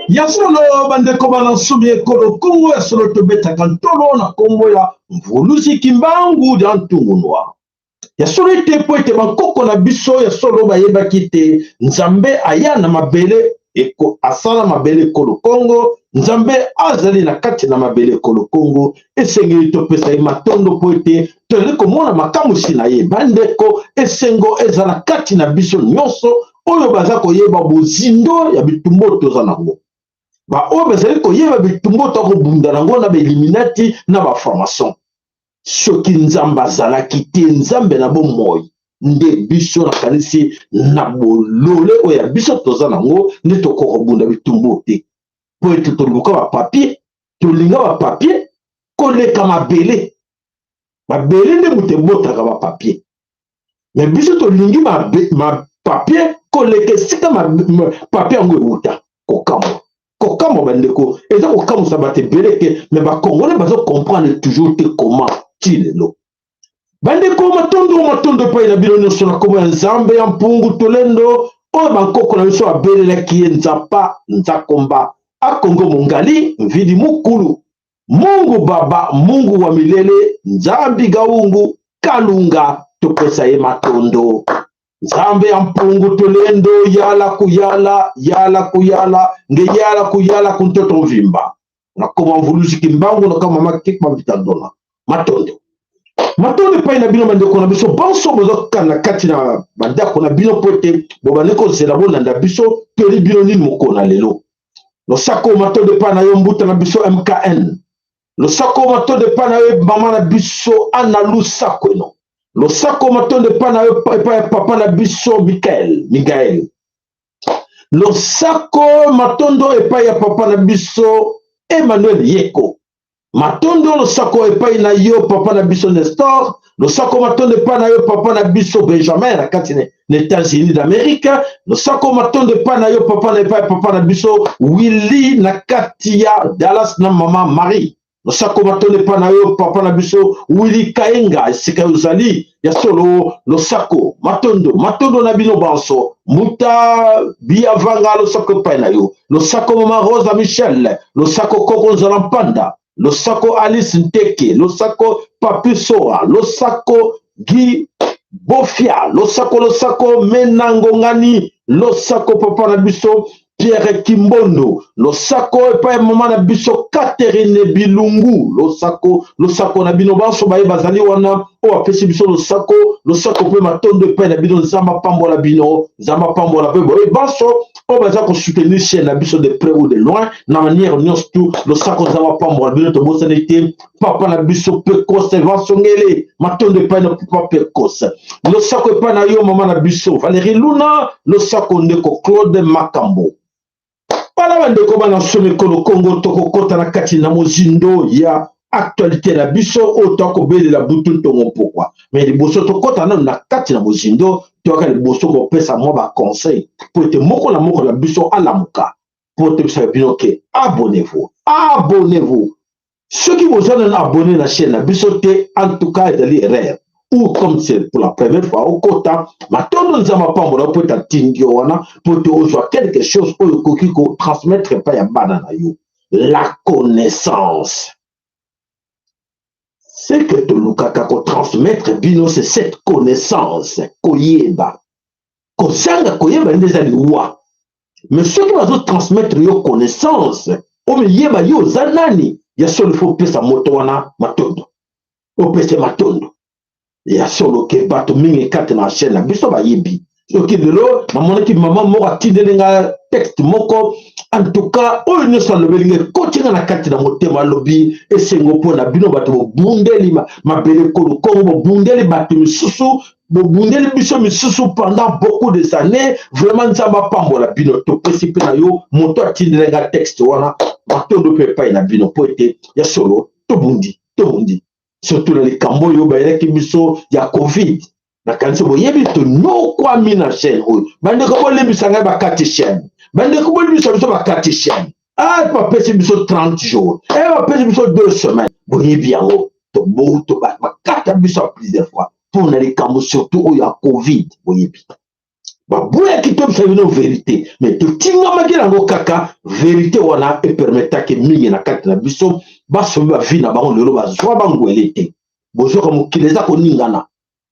Ya solo, bandeko bana nsomi ekolo Kongo, ya solo tobetaka ntolo na nkombo ya Mvuluzi Kimbangu dia Ntungunua. Ya solo ete mpo ete bankoko na biso ya solo bayebaki ete Nzambe aya na mabele eko, asala mabele ekolo Kongo, Nzambe azali na kati na mabele ekolo Kongo, esengeli topesa ye matondo mpo ete tozali komona makamwisi na ye. Bandeko, esengo ezala kati na biso nyonso oyo baza koyeba bozindo ya bitumba oyo toza nango, baoyo bazali koyeba bitumba oyo tokobunda nango na baeliminati na bafranc-maçon. Soki Nzambe azalaki te, Nzambe na bomoi nde biso nakanisi na bolole oyo ya biso toza nango nde tokoki kobunda bitumba te, mpo ete toluka bapapier, tolinga bapapier koleka mabele. Mabele nde moto ebotaka bapapier, me biso tolingi papier koleka esika papier yango ewuta. Kokamwa, kokamwa bandeko, eza kokamwisa bato ebele te, me bakongole bazo comprendre toujours te comment ti lelo. Bandeko, matondo, matondo epai na bino nyonso na nkombo ya Nzambe ya Mpungu Tolendo oyo bankoko na biso babelelaki ye Nzapa Nzakomba Akongo Mongali Mvidi Mukulu, Mungu Baba, Mungu wa milele, Nzambi Gaungu Kalunga. Topesa ye matondo, Nzambe ya Mpungu Tolendo. Yala kuyala, yala kuyala, nge yala kuyala kuntoto mvimba nakoma Mvuluzi Kimbangu nakoma makikma vitandona. Matondo, matondo epai na bino bandeko na biso banso bozokana kati na bandako na bino mpo ete bobandi kozela bolanda biso. Toyeli bino nini mokolo na lelo? Losako, matondo epai na yo mbuta na biso MKN. Losako, matondo epai na yo mama na biso Ana Lusakweno. Losako, matondo epai na yo epai ya papa na biso Mikael Migael. Losako, matondo epai ya papa na biso Emmanuel Yeko. Matondo, losako epai na yo papa na biso Nestor. Losako, matondo epai na yo papa na biso Benjamin na kati na États-Unis d'Amérique. Losako, matondo epai na yo papa na epai papa na biso Willy na kati ya Dallas na mama Marie. Losako, matondo epai na yo papa na biso Willy Kaenga esika ozali. Ya solo, losako, matondo, matondo na bino banso. Mbuta Biavanga, losako epai na yo. Losako mama Rosa Michel. Losako koko Nzala Mpanda. Losako Alice Nteke. Losako Papi Soa. Losako Guy Bofia. Losako, losako Menango Ngani. Losako papa na biso Pierre Kimbondo. Losako epai ya mama na biso Catherine Bilungu. Losako, losako na bino banso baye bazali wana oyo apesi biso losako, losako mpe matondo epai na bino. Nzambe apambola bino, Nzambe apambola mpe boye banso oyo baza kosoutenir chaîne na biso de près ou de loin na manière nyonso tu. Losako, Nzambe apambola bino. Tobosani te papa na biso Pekos Vansongele. Matondo epai na papa Pekos. Losako epai na yo mama na biso Valérie Luna. Losako ndeko Claude Makambo. Bala bandeko bana nsomi ekolo Kongo, tokokɔta na kati na mozindo ya actualité na biso oyo tokobelela butu ntongo mpokwa. Me liboso tokɔta nano na kati na mozindo, toyaka liboso kopesa mwa baconseil po ete moko na moko na biso alamuka, po tobisaka bino ke abonnez-vous, abonnez-vous. Soki boza nano abonné na chaîne na biso te, en tout cas ezali erreur, ou comme c'est pour la première fois okota, matondo, Nzambe apambola mpo ete atindi yo wana mpo ete ozwa quelque chose oyo okoki kotransmettre epai ya bana na yo. La connaissance, ce que tolukaka kotransmettre bino, c'est cette connaissance. Koyeba, kozanga koyeba nde eza liwa. Mais soki bazotransmettre yo connaissance, omiyeba yo oza nani, ya solo ifo opesa moto wana matondo, opesa matondo. Ya solo ke bato mingi kati na chaîne na biso bayebi. Soki lelo namonaki mama moko atindeli nga texte moko, en tout cas oyo nyonso alobeli nga ekoti nga na kati na motema. Alobi esengo mpo na bino bato bobundeli mabele kolo Kongo, bobundeli bato misusu, bobundeli biso misusu pendant beaucoup des années. Vraiment Nzambe apambola bino. Topesi mpe na yo moto atindeli nga texte wana matondo mpe epai na bino, mpo ete ya solo tobundi, tobundi surtout na likambo oyo bayelaki biso ya Covid. Nakanisi boyebi tonyokwami na chaîne oyo. Bandeko bolimbisa ngai bakati chaîne, bandeko bolimbisa biso bakati chaîne. Ah, bapesi biso 30 jours, e bapesi biso 2 semaines, boyebi yango. Toboto bakata biso ya plusieurs fois mpo na likambo surtout oyo ya Covid. Boyebi baboyaki tobisa bino vérité, mais totingamaki yango kaka. Vérité wana epermetaki mingi na kati na biso basomi bavie na bango. Lelo bazwa bangwele te. Bozoka mokili eza koningana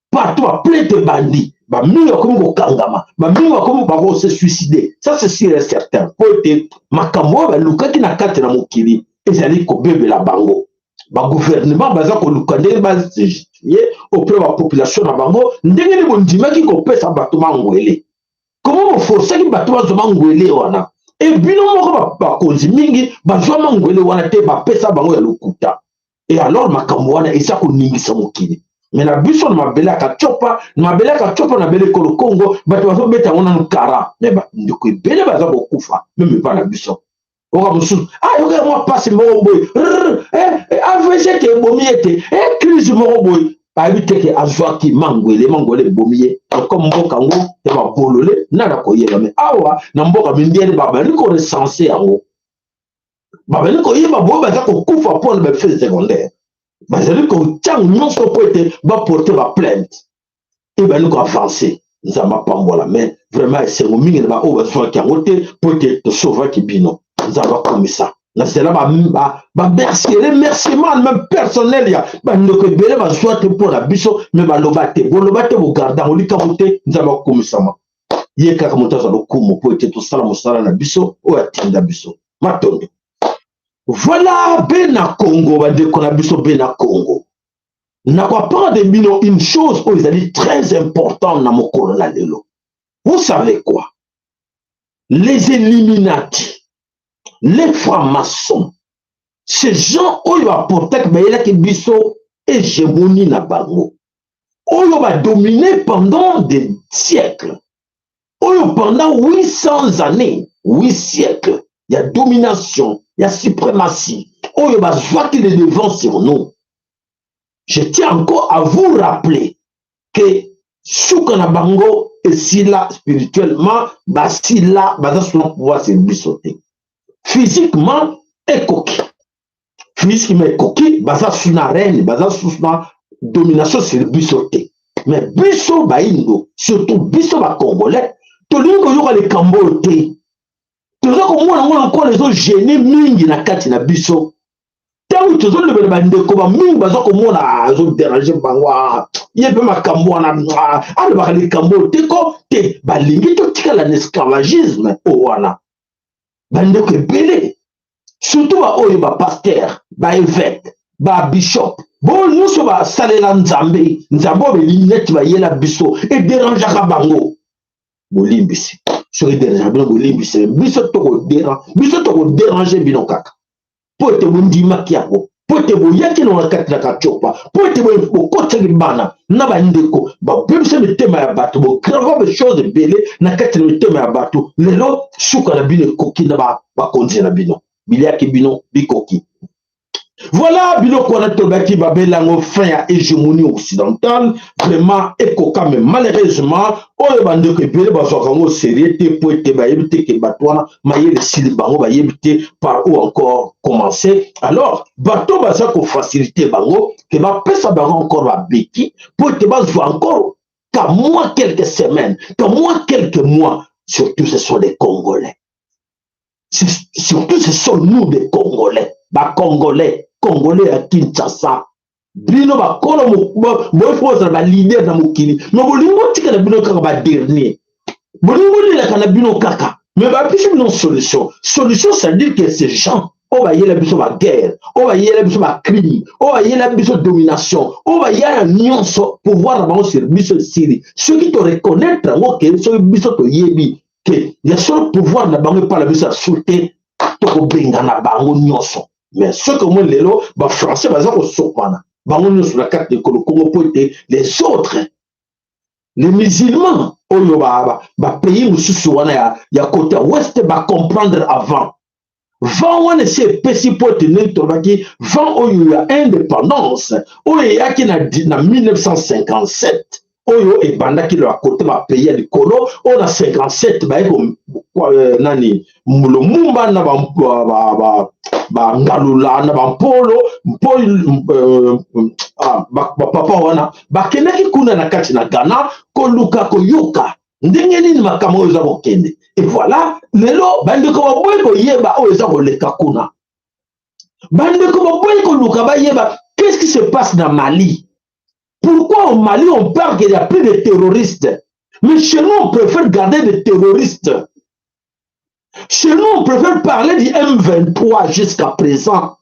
partout, baplainte ebandi, bamingi bakomi kokangama, bamingi bakomi bakose suicider. Ça, c'est sûr et certain, mpo ete makambo oyo balukaki na kati na mokili ezali kobebela bango. Bagouvernement baza koluka ndenge bajustifier auprès bapopulation na bango ndenge nini bondimaki kopesa bato mangwele, komo boforsaki bato bazwa mangwele wana. E bino moko bakonzi mingi bazwa mangwele wana te, bapesa bango ya lokuta. E alors makambo wana eza koningisa mokili. Me na biso na mabele ya Katiopa, na mabele ya Katiopa, na mabele ekolo Kongo, bato bazobeta yango nanu kara. Me bandeko ebele baza kokufa meme epa na biso. Oka mosusu, ah, yoka mwa mpasi moko boye, AVC te ebomi ye te, crise moko boye, bayebi te ke azwaki mangwele, mangwele ebomi ye. Comme mboka yango ya babolole, nana koyeba. Me awa na mboka mindele babandi korecenser yango, babandi koyeba boye baza kokufa mpona baeffet secondaire. Bazali kotia nyonso mpo ete baporte baplainte, ebandi koavancer. Nzambe apambola. Mais vraiment esengo mingi na baoyo bazwaki yango te, mpo ete tosovaki bino. Nzambe akomisa na nzela bamercier, remerciement même personnel ya bandeko ebele bazwa te mpo na biso. Me baloba te, boloba te, bogarde yango likambo te. Nzambe akomisama, ye kaka moto aza lokumu, mpo ete tosala mosala na biso oyo atinda biso. Matondo. Voilà, bena Congo, bandeko na biso bena Congo, nakoapprendre bino une chose oyo ezali très important na mokolo na lelo. Vous savez quoi? Les Illuminati, les francs-maçons, ces gens oyo baportaki, bayelaki biso hégémonie na bango, oyo badomine pendant des siècles, oyo pendant 800 années, 8 siècles ya domination, ya suprématie, oyo bazwaki le devant sur nous. Je tiens encore à vous rappeler que suka na bango esila. Spirituellement basila, baza suna pouvoir sur biso te. Physiquement ekoki, physiquement ekoki, baza suna reine, baza susu na domination sur biso te. Mais biso bayindo, surtout biso bacongolais, tolingi koyoka likambo oyo te. Toza komona yango lokola ezogêner mingi na kati na biso. Ntango tozolobela, bandeko bamingi baza komona azodéranger bango. Ye mpe makambo wana alobaka likambo oyo te ko te. Balingi totikala na esclavagisme oyo wana. Bandeko ebele, surtout baoyo bapasteur, baévêque, babishop, boyo nyonso basalela Nzambe, Nzambe oyo belingi neti bayela biso, edérangeaka bango. Bolimbisi soki edérangeaka bino, bolimbisi. Biso tokodéranger bino kaka mpo ete bondimaki yango, mpo ete boyaki na kati na Katiopa, mpo ete bokotisaki bana na bandeko, babebisa mitema ya bato, bograver bachose ebele na kati na mitema ya bato. Lelo suka na bino ekoki na bakonzi na bino, biliaki bino bikoki. Voilà, biloko wana tolobaki, babelango fin ya hégémonie occidentale vraiment ekoka. Mais malheureusement oyo bandeko ebele bazwaka yango sérieux te, po ete bayebi te ke bato wana mayele esili bango, bayebi te par où encore commencer. Alors bato baza kofaciliter bango ke bapesa bango encore babeki, po ete bazwa encore ka mwa quelques semaines, ka mwa quelques mois. Surtout ce sont des Congolais, surtout ce sont nous des Congolais, bacongolais, Congolais ya Kinshasa. Bino bakolo boye fo bozala baleader na mokili, me bolingi botikala bino kaka badernier, bolingi bolelaka na bino kaka. Me bapesi bino solution. Solution, c'est à dire que ces gens oyo bayela biso baguerre, oyo bayela biso bacrime, oyo bayela biso domination, oyo bayala nyonso, pouvoir na bango sur biso esili. Soki toreconnaître yango ke soki biso toyebi ke ya solo pouvoir na bango epala biso ya sur te, tokobengana bango nyonso. Mais soki omoni lelo bafrançais baza kosopana bango nyonso na kati ekolo Kongo, mpo ete les autres, les musulmans oyo bapays mosusu wana ya côté ya ouest bacomprendre avant vent wana esi epesi, mpo ete ndenge tolobaki, vent oyo ya indépendance oyo eyaki na 1957. Oyo ebandaki na bakote bapays ya likolo oyo na 57 baye eh, nani Lumumba na bangalula na bampolo mpo euh, ah, bapapa wana bakendaki kuna na kati na Ghana koluka koyoka ndenge nini makambo oyo eza kokende. Et voilà, lelo bandeko baboyi koyeba oyo eza koleka kuna. Bandeko baboyi koluka bayeba qu'est-ce qui se passe na Mali. Pourquoi au Mali on parle qu'il y a plus de terroristes, mais chez nous on préfère garder des terroristes? Chez nous on préfère parler du M23 jusqu'à présent.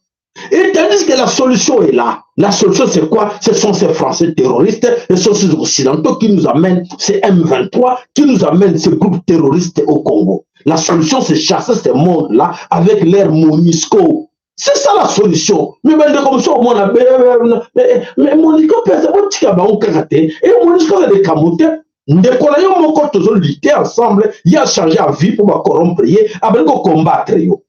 Et tandis que la solution est là. La solution, c'est quoi? Ce sont ces Français terroristes, ce sont ces Occidentaux qui nous amènent ces M23, qui nous amènent ces groupes terroristes au Congo. La solution, c'est chasser ces mondes-là avec l'air MONUSCO. C'est ça la solution. Mais ben, comme ça, on a, mais MONUSCO, botika bango kaka te. Et MONUSCO, c'est des camoutes. Ndeko na yo moko tozolutter ensemble, ye achange avis mpo bacorrompre ye, abandi kocombattre yo.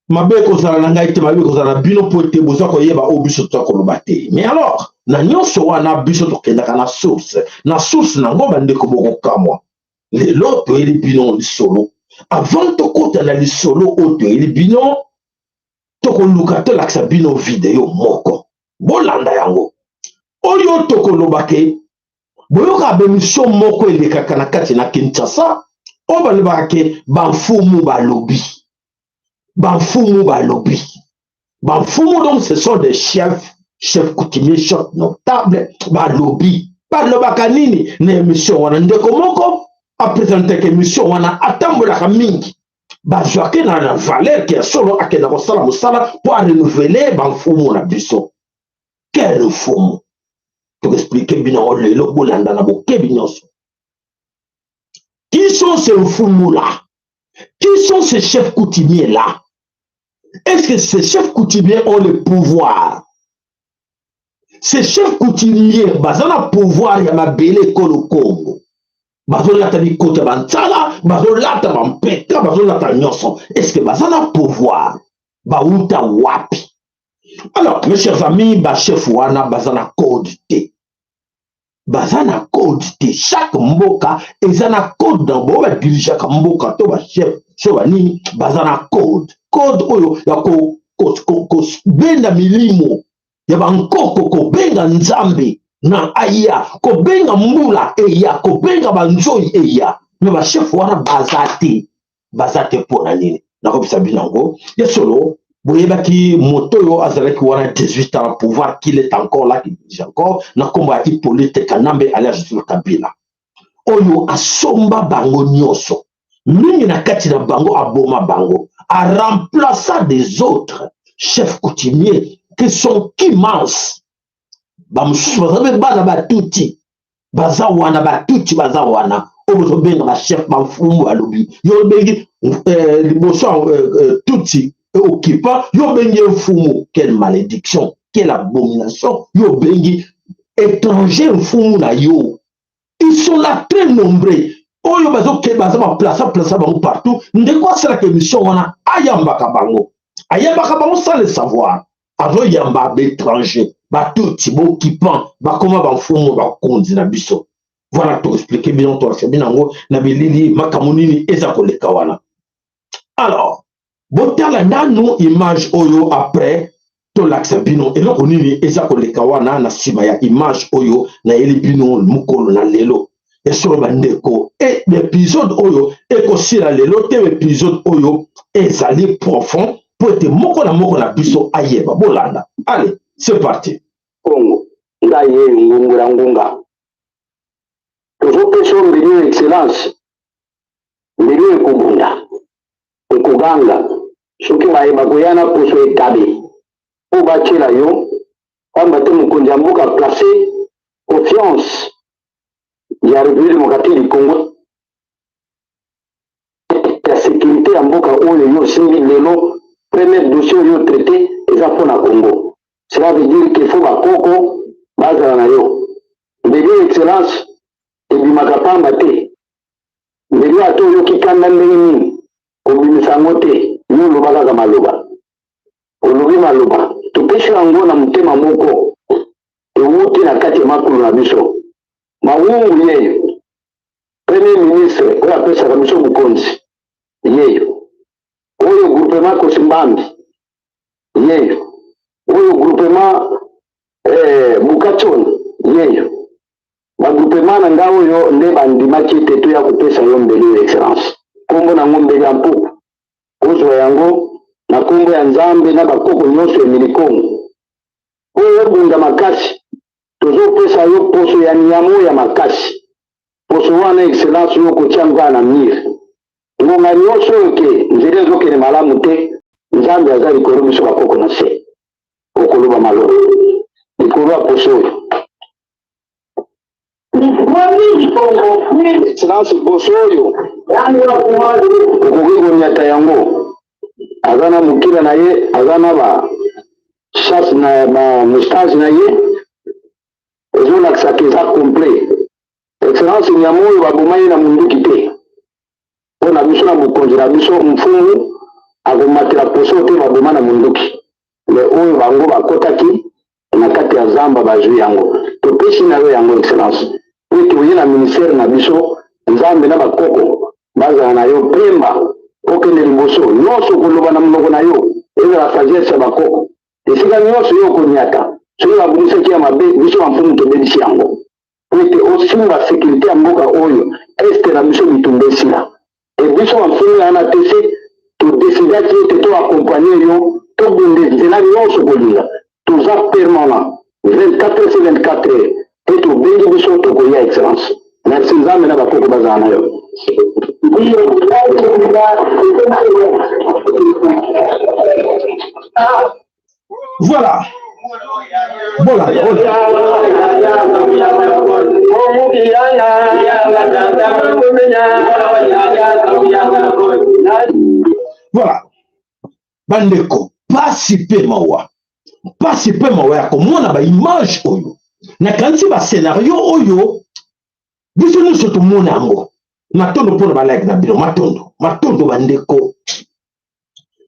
Mabe ekozala na ngai te, mabe ekozala na bino, mpo ete boza koyeba oyo biso toza koloba te. Mais alors, na nyonso wana, biso tokendaka na source, na source nango. Bandeko, bokokamwa, lelo toyeli bino lisolo. Avant tokota na lisolo oyo toyeli bino, tokoluka tolakisa bino video moko, bolanda yango. Oyo tokoloba ke boyoka baémission moko elekaka na kati na Kinshasa, oyo balobaka ke bamfumu balobi, bamfumu balobi, bamfumu. Donc ce sont des chefs, chefs coutumiers, chefs notables. Balobi, balobaka nini na émission wana? Ndeko moko apresentaka émission wana, atambolaka mingi, bazwaki na valeur ke ya solo akenda kosala mosala mpo arenouveler bamfumu na biso. Quel mfumu? Tokoexpliquer bino yango lelo, bolanda na bokebi nyonso. Qui sont ces mfumu là? Qui sont ces chefs coutumiers là? Est-ce que ces chefs coutumiers ont le pouvoir? Ces chefs coutumiers baza na pouvoir ya mabele ekolo Congo? Bazolata bikota banzala, bazolata bampeka, bazolata nyonso. Est ce que baza na pouvoir? Bauta wapi? Alors, mes chers amis, bachef wana baza na code te, baza na code te. Chaque mboka eza na code na bango badirigeaka mboka to bachef so banini baza na code, code oyo ya kobenda milimo ya bankoko, kobenga Nzambe na aya, kobenga mbula eya, kobenga banzoi eya. Me bachef wana baza te, baza te. Mpo na nini nakobisa bino yango? Ya solo, boyebaki moto oyo azalaki wana 18 ans pouvoir, qu'il est encore là, qui dirige encore, na nkombo ya Hippolyte Kanambe alias Joseph Kabila, oyo asomba bango nyonso, mingi na kati na bango aboma bango, aremplaça des autres chefs coutumiers qui sont immenses. Bamosusu baza mpe bana batuti, baza wana, batuti baza wana oyo bozobenga bachef bamfumu. Balobi yo obengi liboso tutsi occupant, yo obengi ye mfumu. Quelle malédiction, quelle abomination! Yo obengi étranger mfumu na yo. Ils sont là très nombreux oyo bazoke, baza baplace place bango partout. Ndeko asalaka émission wana ayambaka bango, ayambaka bango sans le savoir, azoyamba baétranger, batutsi baoccupant, bakoma bamfumu, bakonzi na biso. Voilà, toexpliquer bino, tolakisa bino yango na bilili, makambo nini eza koleka wana. Alors botala nanu image oyo, après tolakisa bino eloko nini eza koleka wana na nsima ya image oyo nayeli bino mokolo na lelo. Esolo, bandeko, e épisode oyo ekosila lelo te. Épisode oyo ezali profond mpo ete moko na moko na biso ayeba. Bolanda, allez, c'est parti. Kongo ngai ye ngungula ngunga, tozopesa yo mbeli oyo, excellence, mbeli oyo ekobunda, ekoganga soki bayeba koya na poso etabe mpo batiela yo, pamba te mokonzi ya mboka place confiance ya République démocratique du Congo, ya sécurité ya mboka oyo yo osimbi lelo. Premier dossier oyo traité eza mpona Congo. Cela veut dire qu'il faut bakoko bazala na yo. Mbeli oyo, excellence, ebimaka pamba te. Mbeli oyo, ata oyoki kanda ndenge nini, kobimisa yango te. Yo oloba kaka maloba, olobi maloba, topesi yango na motema moko ewuti na kati ya makulu na biso. Mawungu yeyo, premier ministre oyo apesaka biso bokonzi yeyo, oyo groupement Kosimbambi yeyo, oyo groupement eh, Bukachoni yeyo. Bagroupement na ngai oyo nde bandimaki ete toya kopesa yo mbeli oyo excellence, nkombo na yango mbeli ya mpuku, ozwa yango na nkombo ya Nzambe na bakoko nyonso ya Milikongo oyo obunda makasi. Tozopesa yo poso ya nyama oyo ya makasi. Poso wana excellence, yo okotia yango kaka na mire ngonga nyonso oyo ke nzela ezokende malamu te. Nzambe aza likolo, biso bakoko na se. Okoloba maloba likolo ya poso oyo. Excellence, poso oyo okoki konyata yango, aza na mokila na ye, aza na ba chasse na ba moustache na ye, ezolakisaka eza complet. Excellence, nyama oyo baboma ye na munduki te, mpo na biso na bokonzi na biso, mfumu akomatela poso te baboma na munduki. Me oyo bango bakotaki na kati ya zamba, bazwi yango, topesi na yo yango excellence, po ete oye na ministère na biso. Nzambe na bakoko bazala na yo pemba, okende liboso. Nyonso okoloba na monoko na yo ezala sagesse ya bakoko. Esika nyonso yo okonyata, soki babundisaki ya mabe, biso bamfumu tobebisi yango, po ete osimba sécurité ya mboka oyo este na biso, bitumba esila. E biso bamfumu ya ANATC todesidaki ete toaccompagne yo, tobunde nzela nyonso kolinga. Toza permanent 24 heures sur 24 heures, e tobengi biso, tokoya excellence. Merci, Nzambe na bakoko bazala na yo. Voilà. Voilà. Voilà. Bandeko, pasi mpe mawa, pasi mpe mawa ya komona baimage oyo. Nakanisi bascenario oyo biso nyonso tomona yango. Matondo mpona balike na bino, matondo, matondo bandeko.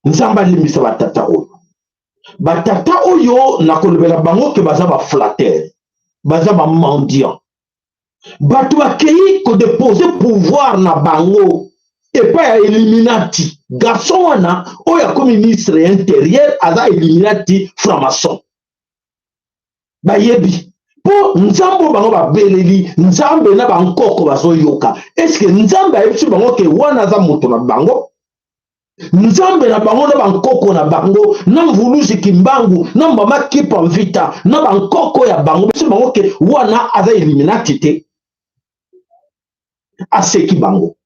Nzambe alimbisa batata oyo, batata oyo nakolobela bango ke baza baflatter, baza bamendiant. Bato bakei kodepose pouvoir na bango epai ya Illuminati. Garçon wana oyo akomi ministre ya intérieur aza Illuminati, franc-maçon. Bayebi mpo Nzambe oyo bango babeleli, Nzambe na bankoko bazoyoka. Eske Nzambe ayebisi bango ke wana aza moto na bango? Nzambe na bango na bankoko na bango na Mvuluzi Kimbangu na Mama Kipa Mvita na bankoko ya bango biso bango ke wana aza Illuminati te? Aseki bango,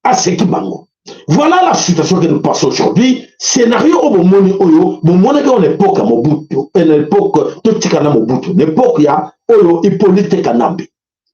aseki bango. Voilà la situation que nous passons aujourd'hui. Scénario oyo bomoni, oyo bomonaki na époque ya Mobutu, na époque totika na Mobutu, na époque ya oyo Hippolyte Kanambe.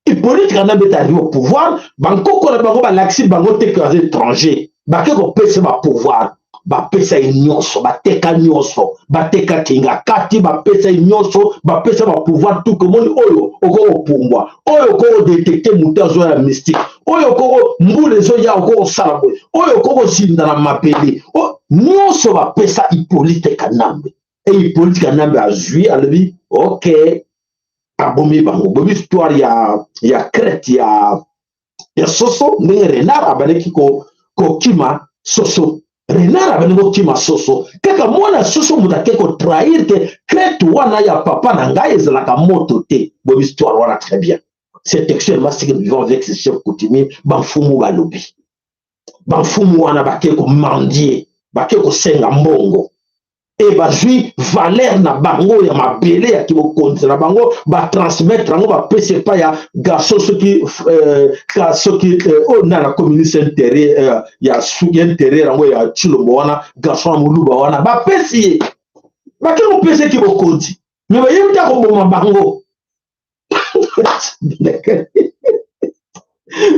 Hippolyte Kanambe est arrivé au pouvoir, bankoko na bango balakisi bango te ke aza étranger. Bake kopesa bapouvoir, bapesa ye nyonso, bateka nyonso, bateka kinga kati, bapesa ye nyonso, bapesa bapouvoir. Tuke omoni oyo okoki kopumbwa, oyo okoki kodetecte moto azoya ya mystique, oyo okoko mbula ezoya, okoki kosala boye, oyo okoki kozinda na mabele, nyonso bapesa Hippolyte Kanambe. E Hippolyte Kanambe azwi, alobi ok, abomi bango. Boyebi histoire ya crête ya soso, ndenge renard abandaki kokima soso. Renard abandi kokima soso, kaka mwana soso moto ake kotrahir ke crête wana ya papa na ngai ezalaka moto te. Boyebi histoire wana très bien. C'est actuellement ce que nous vivons avec ces chefs coutumiers. Bamfumu balobi, bamfumu wana bake komendier, bake kosenga mbongo e bazwi valeur na bango ya mabele ya kibokonzi na bango, batransmettre yango, bapesi epai ya garçon soki ka soki oyo nana communiste intérieur ya suki intérieur yango ya Tshilombo wana, garçon ya moluba wana, bapesi ye, bake kopesa ye kibokonzi, me bayebi te koboma bango.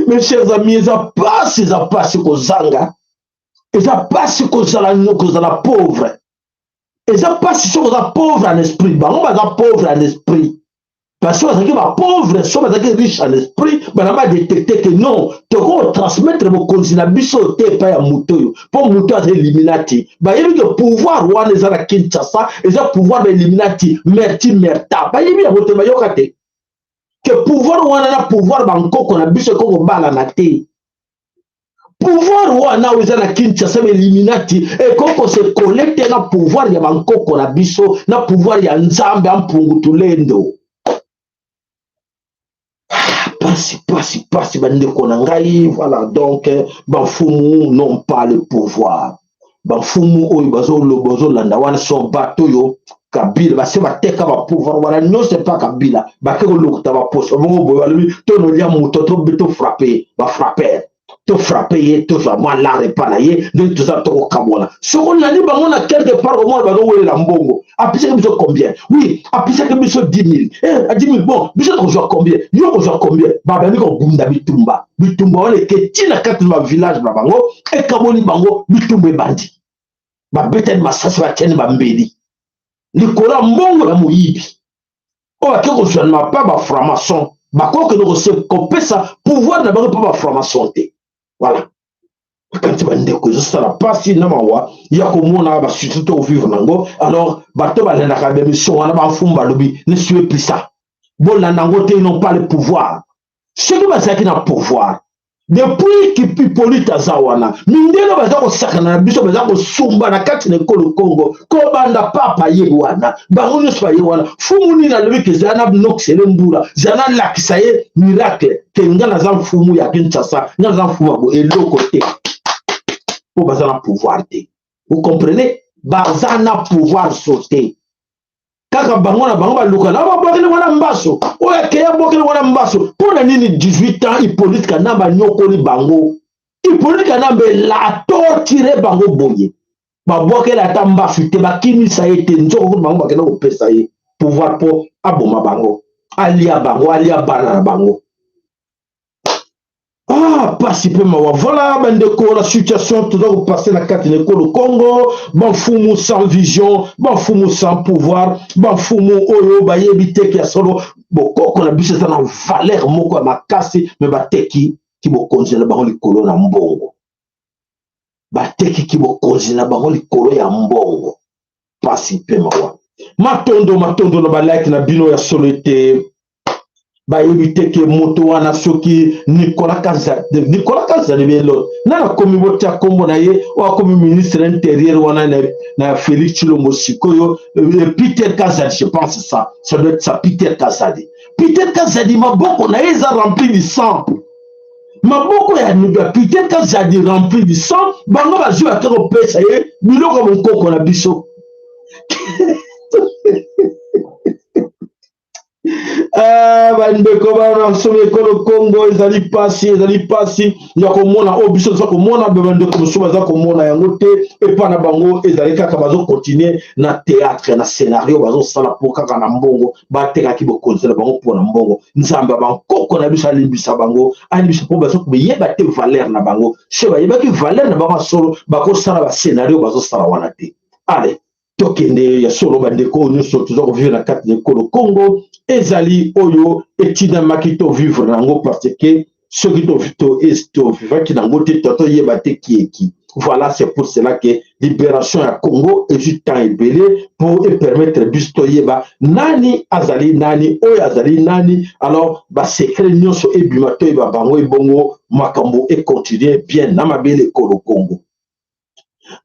Mes chers amis, eza pasi, eza pasi kozanga, eza pasi kozala pauvre, eza pasi soki oza pauvre en esprit. Bango baza pauvre en esprit parce que bazalaki bapauvre. So bazalaki riche en esprit, bana badetecte ke non, tokotransmettre bokonzi na biso te epai ya moto oyo, mpo moto aza Illuminati. Bayebi ke pouvoir wana eza na Kinshasa, eza pouvoir ba Illuminati. Merti merta, bayebi yango te, bayoka te. Ke pouvoir wana na pouvoir bankoko na biso ekoki kobalana te. Pouvoir wana oyo eza na Kinshasa, ba-Illuminati, ekoki kose coller te na pouvoir ya bankoko na biso, na pouvoir ya Nzambe ya Mpungu Tulendo. Pasi, pasi, pasi, bandeko na ngai. Voilà, donc bamfumu n'ont pas le pouvoir. Bamfumu oyo bazoloba, bazolanda wana, so bato oyo Kabila base bateka bapouvoir wana nyonso epa Kabila, bake kolokota baposo bongo boye, balobi tonolia moto, tofrappe bafrapper, tofrappe ye, tozwa mwa lare epa na ye, ndenge toza tokokabwana. Soki olandi bango na quelque part, komona bazowelela mbongo. Apesaki biso combien? Oui, apesaki biso 10 000, eh, 10 000. Bon, biso tokozwa combien? Yo kozwa combien? Babandi kobunda bitumba. Bitumba wana eke ntina kati na bavillage na bango, ekaboli bango. Bitumba ebandi, babetani masasi, batiani bambeli likolo ya mbongo ya moyibi oyo ake kozwa na mapa bafranc-maçon. Bakokende kopesa pouvoir na bango mpo bafranc-maçon te. Voilà, bakanisi bandeko, ezosala mpasi na mawa ya komona basusi tovivre nango. Alors bato balandaka baémission wana, bamfumu balobi: "Ne suivez plus ça, bolanda yango te, non pas le pouvoir." Soki bazalaki na pouvoir depuis Hippolyte aza wana, mindele baza kosakana na biso, baza kosumba na kati na ekolo Congo. Kobanda papa ye wana, bango nyonso baye wana. Fumu nini alobi ke zala na nokisele mbula, zala nalakisa ye miracle ke nga naza mfumu ya Kinshasa, nga naza mfumu ya bo eloko te, mpo baza na pouvoir te. Vous comprenez? Baza na pouvoir so te. Kaka bango na bango baluka na babwakeli wana mbaso oyo akei, abwakeli wana mbaso. Mpo na nini 18 ans Hippolyte Kanambe anyokoli bango? Hippolyte Kanambe la torture bango boye, babwakeli ata mbasu te, bakimisa ye te. Nzoko kutu bango bakenda kopesa ye pouvoir mpo aboma bango, alia bango, alia bana na bango. Ah, pasi mpe mawa. Voilà bandeko, la situation toza kopasser na kati na ekolo Congo. Bamfumu sans vision, bamfumu sans pouvoir, bamfumu oyo bayebi teke ya solo bokoko na biso eza na valeur moko ya makasi, me bateki ki bokonzi na bango likolo na mbongo, bateki ki bokonzi na bango likolo ya mbongo. Pasi mpe mawa. Matondo, matondo na balike na bino ya solo ete bayebi te ke moto wana soki Nicolas Kazadi, Nicolas Kazadi belo nana akomi, botia nkombo na ye, oyo akomi ministre intérieur wana na Félix Tshilombo sikoyo, Peter Kazadi, je pense ça ça doit être ça, Peter Kazadi. Peter Kazadi, maboko na ye eza rempli du sang. Maboko ya Peter Kazadi rempli du sang. Bango bazwi, bake kopesa ye biloko ya bonkoko na biso. Ah, bandeko bana nsomi ekolo Kongo, ezali pasi, ezali pasi ya komona oyo biso toza komona. Be bandeko mosusu baza komona yango te. Epa na bango ezali kaka bazokontinue na théâtre, na scénario bazosala mpo kaka na mbongo. Batekaki bokonzi na bango mpo na mbongo. Nzambe ya bankoko na biso alimbisa bango, alimbisa, mpo baza koyeba te valeur na bango. So bayebaki valeur na bango ya solo, bakosala bascénario bazosala wana te. Ale tokende ya solo, bandeko oyo nyonso toza kovivre na kati ya ekolo Congo, ezali oyo etindamaki tovivre na yango, parce que soki tovivaki nango te, to toyeba te kieki. Voilà, c'est pour cela que libération ya Congo ezwi temps ebele pour epermettre biso toyeba nani azali nani, oyo azali nani. Alors basecret nyonso ebima, toyeba bango, ebongo makambo econtinue bien na mabele ekolo Congo.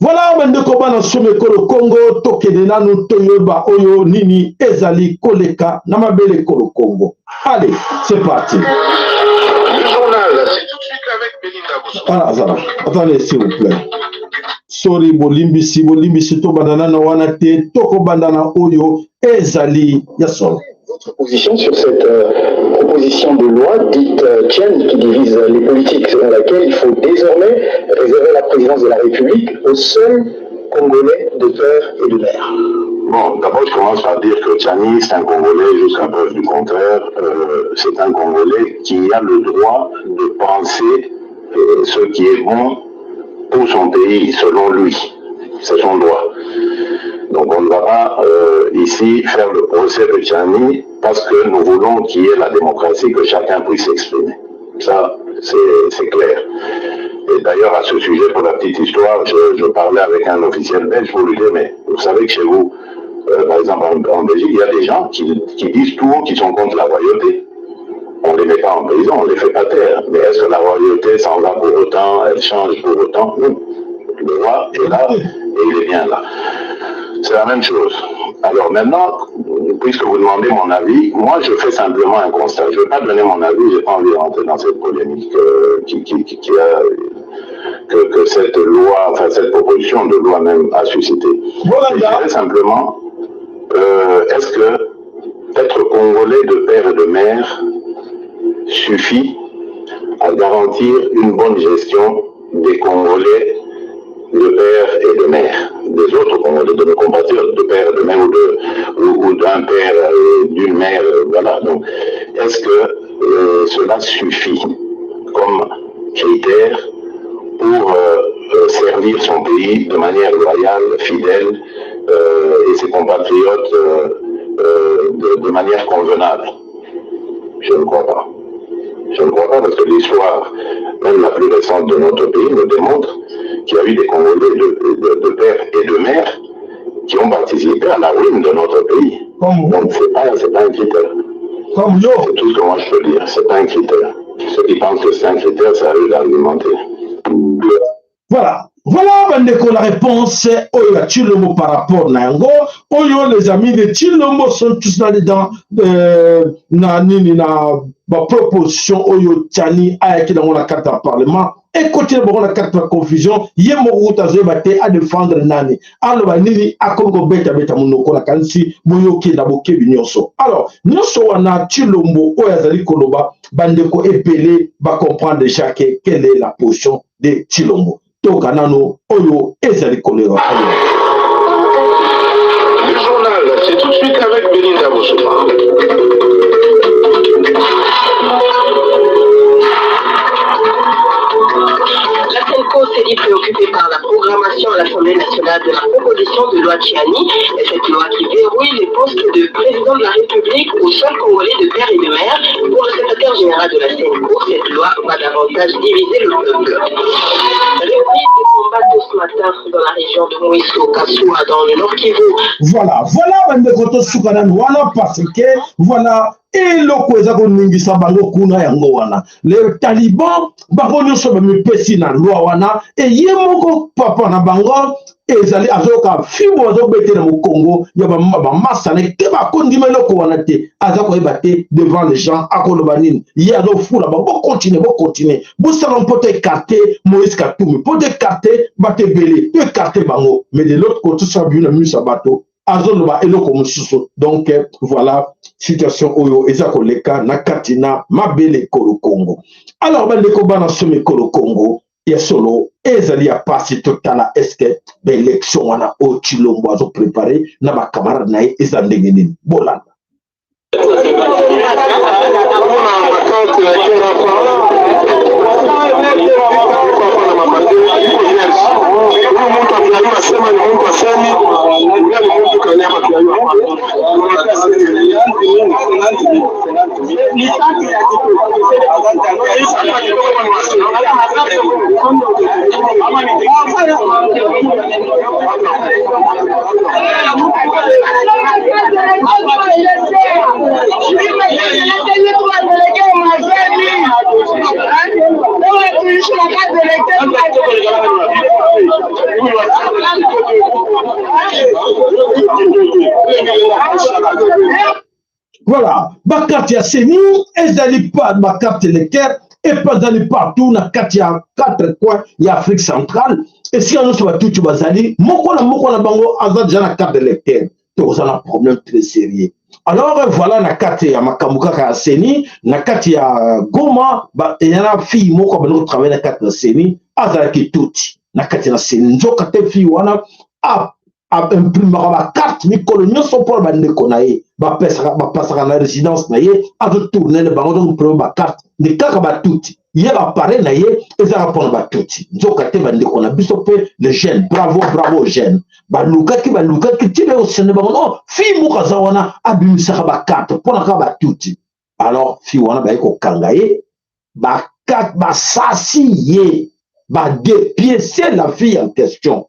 Voilà bandeko bana somi ekolo Congo, tokende nanu toyeba oyo nini ezali koleka na mabele ekolo Congo. Allez, c'est parti. Le journal, c'est tout de suite avec Belinda Boussou. Ah, azala, attendez s'il vous plaît, sorry, bolimbisi, bolimbisi, tobanda nano wana te, tokobanda na oyo ezali ya solo. Votre position sur cette proposition de loi dite Tshiani qui divise les politiques, selon laquelle il faut désormais réserver la présidence de la République aux seuls Congolais de père et de mère. Bon, d'abord, je commence par dire que Tshiani, c'est un Congolais jusqu'à preuve du contraire. C'est un Congolais qui a le droit de penser ce qui est bon pour son pays, selon lui. C'est son droit. Donc on ne va pas ici faire le procès de Tshiani parce que nous voulons qu'il y ait la démocratie, que chacun puisse s'exprimer. Ça, c'est clair. Et d'ailleurs, à ce sujet, pour la petite histoire, je parlais avec un officiel belge pour lui dire: "Mais vous savez que chez vous, par exemple en Belgique, il y a des gens qui disent tout haut qu'ils sont contre la royauté." On ne les met pas en prison, on ne les fait pas taire. Mais est-ce que la royauté s'en va pour autant, elle change pour autant Non. Le roi est là et il est bien là. C'est la même chose. Alors maintenant, puisque vous demandez mon avis, moi je fais simplement un constat. Je ne vais pas donner mon avis, je n'ai pas envie de rentrer dans cette polémique euh, qui, qui, qui, a, que, que, cette loi, enfin cette proposition de loi même a suscité. Voilà. Je dirais simplement, euh, est-ce que être congolais de père et de mère suffit à garantir une bonne gestion des Congolais de père et de mère, des autres Congolais, de nos compatriotes de père et de mère ou de ou, ou d'un père et d'une mère, voilà. Donc, est-ce que euh, cela suffit comme critère pour euh, euh, servir son pays de manière loyale, fidèle euh, et ses compatriotes euh, euh, de, de manière convenable Je ne crois pas. Je ne crois pas parce que l'histoire, même la plus récente de notre pays, nous démontre qu'il y a eu des Congolais de, de, de père et de mère qui ont participé à la ruine de notre pays. Comme Donc c'est pas, c'est pas un critère. Comme yo. C'est tout ce que moi je peux dire. C'est pas un critère. Ceux qui pensent que c'est un critère, c'est à eux d'argumenter. Voilà. Voilà, bandeko, la réponse oyo ya Tshilombo par rapport na yango. Oyo, les amis de Tshilombo sont tous là-dedans, euh, na nini na ba proposition oyo Tshiani ayaki nango na kati ya parlement ekotela bango na kati ya confusion ye moko kutu azoyeba te adefendre nani aloba nini akomi kobetabeta monoko nakanisi boyoki na bokebi nyonso alors nyonso wana Tshilombo oyo azali koloba bandeko ebele bacomprendre déjà que quelle est la position de Tshilombo toyoka nano oyo ezali koleka Le journal, c'est tout de suite avec Belinda Bosoma. La CENCO s'est dit préoccupée par la programmation à l'Assemblée nationale de la proposition de loi Tshiani, cette loi qui verrouille les postes de président de la République aux seuls Congolais de père et de mère. Pour le secrétaire général de la CENCO, cette loi va davantage diviser le peuple. Reprise des combats de ce matin dans la région de Mweso, Kasua, dans le Nord Kivu. Voilà, voilà bandeko tosuka nanu wana parce que voilà eloko eza koningisa bango kuna yango wana le taliban bango nyonso bamipesi na loi wana eye moko papa na bango ezali azoyoka fimbo azobetela mokongo ya bamasa na te bakondima eloko wana te aza koyeba te devant les gens akoloba nini ye azofula bango bokontinue bokontinue bosala mpo to écarte moïse katumbi mpo to écarte bato ebele to écarte bango mais de l'autre côté soki abimi na miso ya bato azoloba eloko mosusu donc voilà situation oyo eza koleka na kati na mabele ekolo congo alors bandeko bana somi ekolo congo ya solo ezali ya pasi totala eske baélection wana oyo Tshilombo azoprépare na bacamarade na ye eza ndenge nini bolanda Voilà, bakarte ya CENI ezali pa bakarte électeur epanzani partout na kati ya quatre coins ya Afrique centrale esika nyonso batuti bazali moko na moko na bango aza deja na carte électeur toza na problème très sérieux alors voilà na kati ya makambo kaka ya CENI na kati ya Goma eya na fille moko abandi kotravaille na kati na CENI azalaki tuti na kati na CENI nzoka te fille wana imprimaka bacarte mikolo nyonso mpona bandeko na ye bapasaka na résidence na ye azotourne na bango azoimprime bacarte nde kaka batuti ye bapare na ye ezaka mpona batuti nzoka te bandeko na biso mpe le jeune bravo bravo jeune balukaki balukaki ti beosende bango no fille moko aza wana abimisaka bacarte mpona kaka batuti alors fille wana baye kokanga ye basasi ye badepiese la fille en question.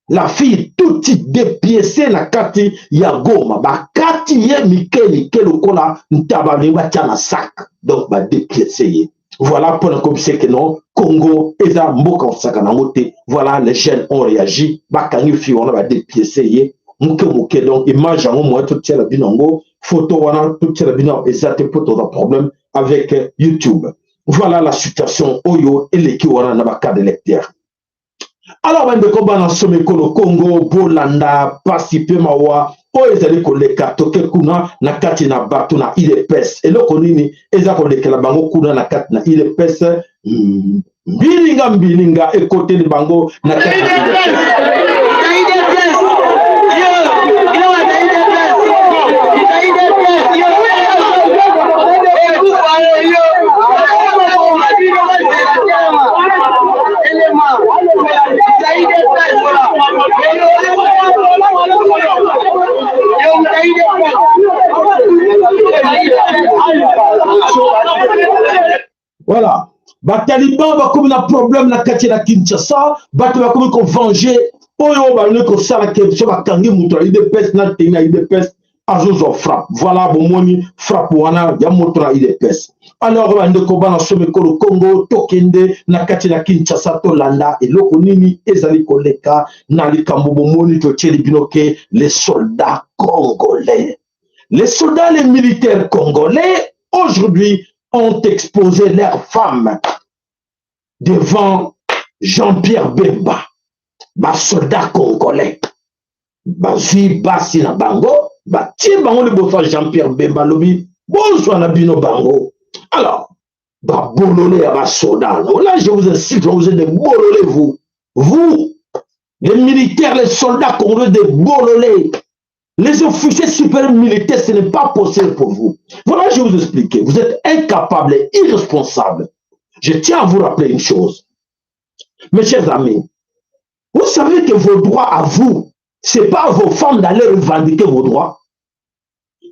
La fille tutsi depiece na kati ya Goma, bakati ye mike mike lokola ntaba balingi batia na sac, donc ba depiece ye. Voilà mpo na kobisa ke non, Congo eza mboka kosaka nango te. Voilà, les jeunes ont réagi, bakangi fille wana, ba depiece ye moke moke. Donc image yango moye totiela bino yango, photo wana totiela bino eza te mpo toza problème avec YouTube. Voilà la situation oyo eleki wana na ba carte d'électeur. Alors bandeko bana somi ekolo Congo, bolanda pasi mpe mawa oyo ezali koleka toke kuna na kati na bato na UDPS. Eloko nini eza kolekela bango kuna na kati na UDPS? Mbilinga mbilinga ekoteli bango na kati na UDPS. Voilà. Bataliban bakomi na problème na kati na Kinshasa, bato bakomi ko venger oyo balingi kosala ke so bakangi moto ya UDPS na teni ya UDPS azozwa frappe. Voilà, bomoni frappe wana ya moto na UDPS. Alors bandeko bana somi ekolo Congo, tokende na kati na Kinshasa, tolanda eloko nini ezali koleka na likambo bomoni totieli bino ke les soldats congolais, les soldats, les militaires congolais aujourd'hui ont exposé leurs femmes devant Jean-Pierre Bemba. Basoldat congolais bazwi basi na bango, batie bango liboso ya Jean-Pierre Bemba, alobi bozwa na bino bango. Alors babolole ya basoda, là je vous insulte, vous êtes des bololés, vous, vous les militaires, les soldats congolais, des bololés, les officiers supérieurs militaires, ce n'est pas possible pour vous. Voilà, je vais vous expliquer. Vous êtes incapables et irresponsables. Je tiens à vous rappeler une chose. Mes chers amis, vous savez que vos droits à vous, c'est pas à vos femmes d'aller revendiquer vos droits.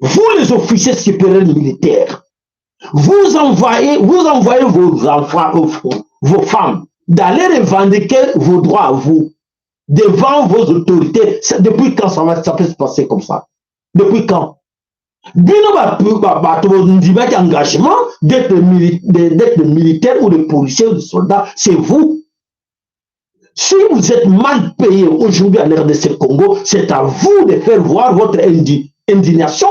Vous, les officiers supérieurs militaires, vous envoyez vos enfants au front, vos femmes, d'aller revendiquer vos droits à vous devant vos autorités. Depuis quand ça peut se passer comme ça? Depuis quand? Bino bato bondimaki engagement d'être militaire ou de policier ou de soldat, c'est vous. Si vous êtes mal payé aujourd'hui à l'RDC Congo, c'est à vous de faire voir votre indignation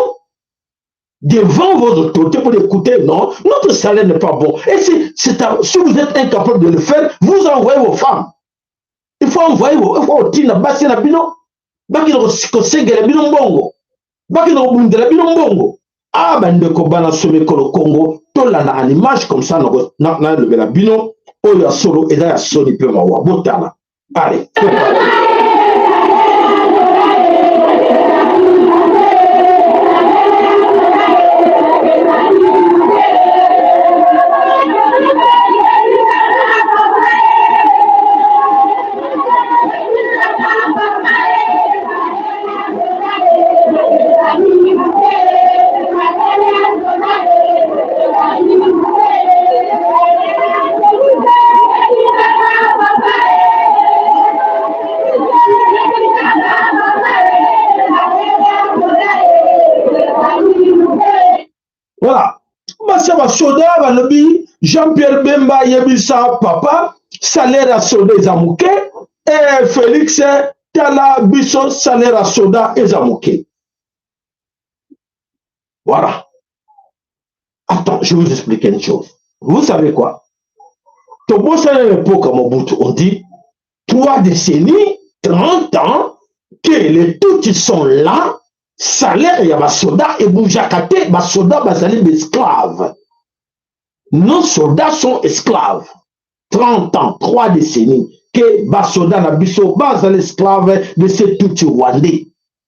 devant vos autorités pour écouter, non, notre salaire n'est pas bon. Et si vous êtes incapable de le faire, vous envoyez vos femmes. Il faut envoyer vos, il faut otinda basi na bino, bakende kosengela bino mbongo, bakende kobundela bino mbongo. Ah, bandeko bana somi ekolo Congo, tolanda en image comme ça, nalobela bino oyo ya solo eza ya soni mpe mawa. Botala, allez. Voilà, basi ya basoda balobi Jean-Pierre Bemba ayebisa papa salaire ya soda eza moke. E Félix, tala biso, salaire ya soda eza moke. Voilà. Attends, je vais vous expliquer une chose. Vous savez quoi? Tobosana l'époque à Mobutu, on dit 3 décennies, 30 ans que les Tutsis sont là, salaire ya basoda ebougeaka te, basoda bazali baesclave, nos soldats sont esclaves. 30 ans, 3 décennies que basoda na biso bazali esclave de ces Tutsi rwandais.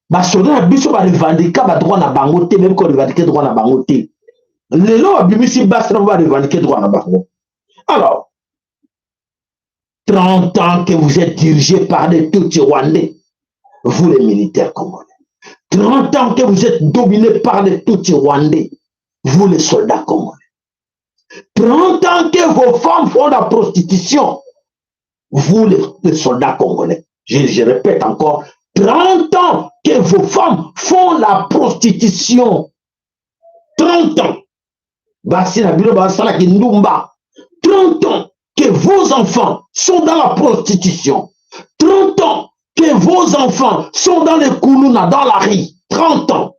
Basoda na biso barevendiquer badroit na bango te, bayebi korevendiquer droit na bango te. Lelo babimisi basi na barevendiquer droit na bango. Alors 30 ans que vous êtes dirigé par des Tutsis rwandais, vous les militaires congolais. 30 ans que vous êtes dominés par des Tutsis rwandais, vous les soldats congolais. 30 ans que vos femmes font la prostitution, vous les soldats congolais. Je répète encore, 30 ans que vos femmes font la prostitution. 30 ans. Basi na bino basalaki ndumba. 30 ans que vos enfants sont dans la prostitution. 30 ans que vos enfants sont dans les kuluna, dans la rue. 30 ans.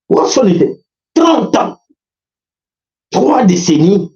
Wasoni 30 ans. 3 décennies.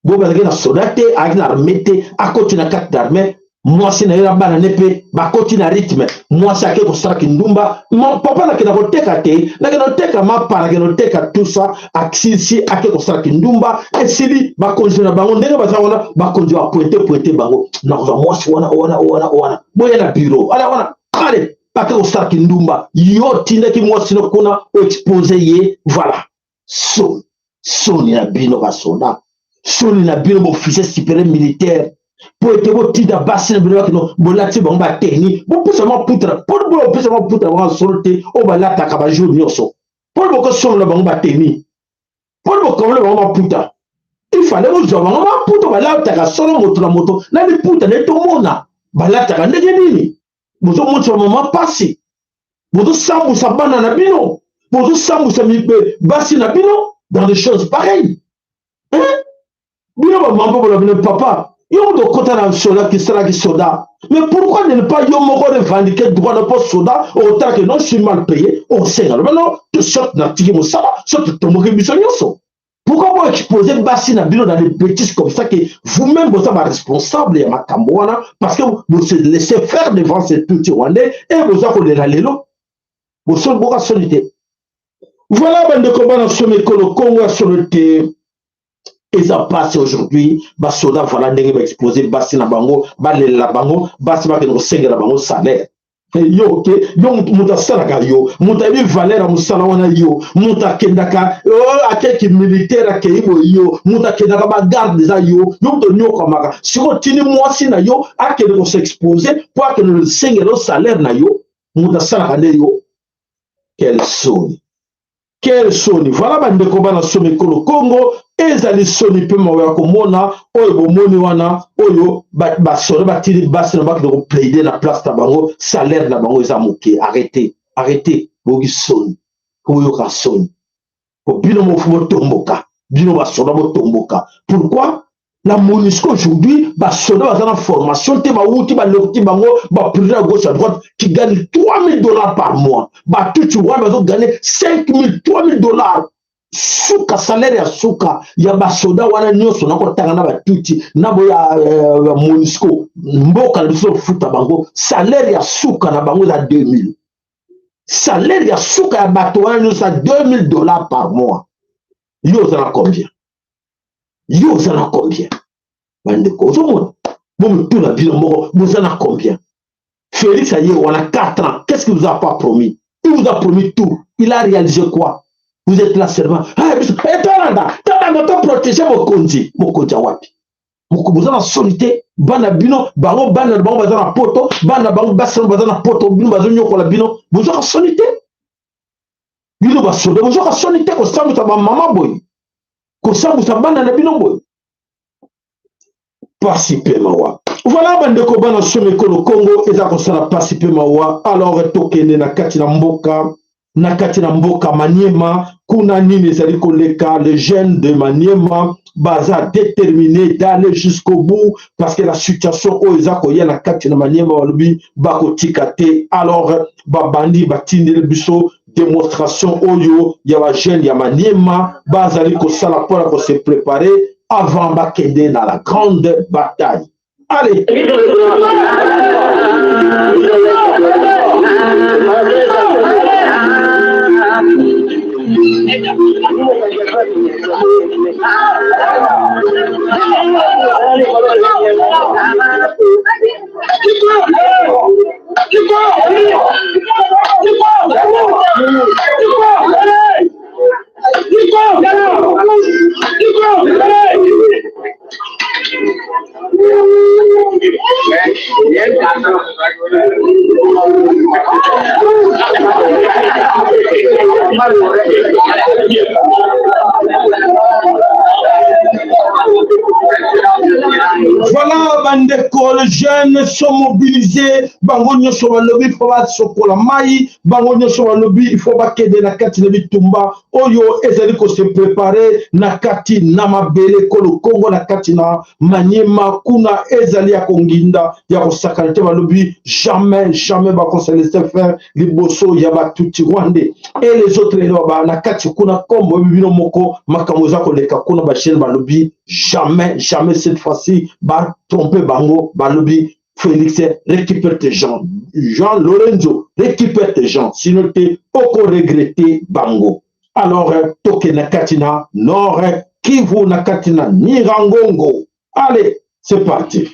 Bo bazalaki na soda te, ayaki na armée te, akoti na kati d'armée, mwasi na ye na bana ne mpe bakoti na rythme, mwasi ake kosala kindumba. Papa nakenda koteka te, nakenda koteka mapa, nakenda koteka tout ça, asilisi ake kosala kindumba, esili bakonzi na bango ndenge baza wana, bakonzi bapointe pointe bango, nakozwa mwasi wana wana wana wana, boya na bureau ala wana, ale bake kosala kindumba, yo tindaki mwasi no kuna oexpose ye, voilà. Soni, soni na bino basoda, soni na bino baofficier supérieur militaire, mpo ete botinda basi na bino bakino bolati bango bateni, bopesa maputa mpo bopesa maputa bango solo te oyo balataka bajour nyonso, mpo bokosombola bango bateni, mpo bokombola bango maputa. Il fallait bozwa bango maputa balataka solo, moto na moto na liputa nde tomona balataka ndenge nini. Bozomonisa bamama mpasi, bozosambusa bana na bino, bozosambusa basi na bino dans des choses pareilles, hein? Bino bamama mpo boloba bino papa, yo moto okota na soda kisalaki soda, mais pourquoi ne pas yo moko revendiquer droit na mpo soda okotalaki non, je suis mal payé, okosenga loba non, soit natiki mosala, soit totomboki biso nyonso. Pourquoi bo exposer basi na bino dans des bêtises comme ça, que vous-même boza baresponsable ya makambo wana, parce que vous se laissez faire devant ces tutsi rwandais et boza kolela lelo, bosoli boka soni te. Voilà, bandeko bana somi ekolo Kongo ya solo te, eza pasi aujourd'hui. Basoda, voilà ndenge baexpose basi na bango, balelela bango, basi bakende kosengela bango salaire. Yo ke yo moto asalaka, yo moto ayebi valeur ya mosala wana, yo moto akendaka, akeki militaire, akei boye, yo moto akendaka bagarde, eza yo, yo moto onyokamaka. Sikoyo otindi mwasi na yo akende kosexpose mpo akende kosengela yo salaire na yo, moto asalaka nde yo. Quel soni, quel soni! Voilà, bandeko bana somi ekolo Kongo, ezali soni mpe mawa ya komona oyo bomoni wana, oyo basoda batindi basi na bakende koplaide na place na bango, salaire na bango eza moke. Arrête, arrête, boyoki soni, boyoka soni po bino mofu botomboka, bino basoda botomboka. Pourquoi la MONUSCO aujourd'hui, basoda baza na formation te, bawuti balokoti bango baprivé à gauche à droite, qui gagne 3000 $ par mois, batutsi wana bazogane 5000, 3000 $, suka salaire ya suka ya basoda wana nyonso nakotanga na batutsi na boya ya MONUSCO. Mboka na biso ofuta bango salaire ya suka na bango eza 2000, salaire ya suka ya bato wana nyonso ya 2000 $ par mois. Yo oza na combien? Yo oza na combien? Bandeko, ozomona, bomituna bino moko, boza na combien? Félix aye wana 4 ans, qu'est-ce qu'il vous a pas promis? Il vous a promis tout, il a réalisé quoi? Vous êtes là seulement, ah, biso tolanda, tolanda, toprotéger mokonzi. Mokonzi awapi? Boza na soni te? Bana bino, bango bana na bango baza na poto, bana bango basi baza na poto, bino bazonyokola bino, bozwaka soni te? Bino basoda, bozwaka soni te kosambwisa bamama boye, kosambwisa bana na bino boye? Pasi mpe mawa. Voilà, bandeko bana somi ekolo Kongo, eza kosala pasi mpe mawa. Alors tokende na kati na mboka, na kati na mboka Maniema kuna, nini ezali koleka? Les jeunes de Maniema baza déterminé d'aller jusqu'au bout, parce que la situation oyo eza koya na kati na Maniema, balobi bakotika te. Alors babandi batindeli biso démonstration oyo ya bajeune ya Maniema bazali kosala mpona kose préparer avant bakende na la grande bataille. Allez. Voilà. Voilà bandeko, les jeunes sont mobilisés, bango nyonso balobi il faut basokola mai, bango nyonso balobi il faut bakende na kati na bitumba oyo ezali ko se préparer na kati na mabele kolo Kongo, na kati na Maniema kuna ezali ya konginda ya kosakana te. Balobi jamais jamais bako se laisser faire liboso ya batutsi rwandais et les autres ba na kati kuna. Kombo bino moko makambo eza koleka kuna, ba jeunes balobi jamais jamais cette fois-ci ba tromper bango. Balobi Félix, récupère tes gens, Jean Lorenzo, récupère tes gens, sinon te oko regretter bango. Alors toke na kati na Nord Kivu, na kati na Nyiragongo. Allez, c'est parti.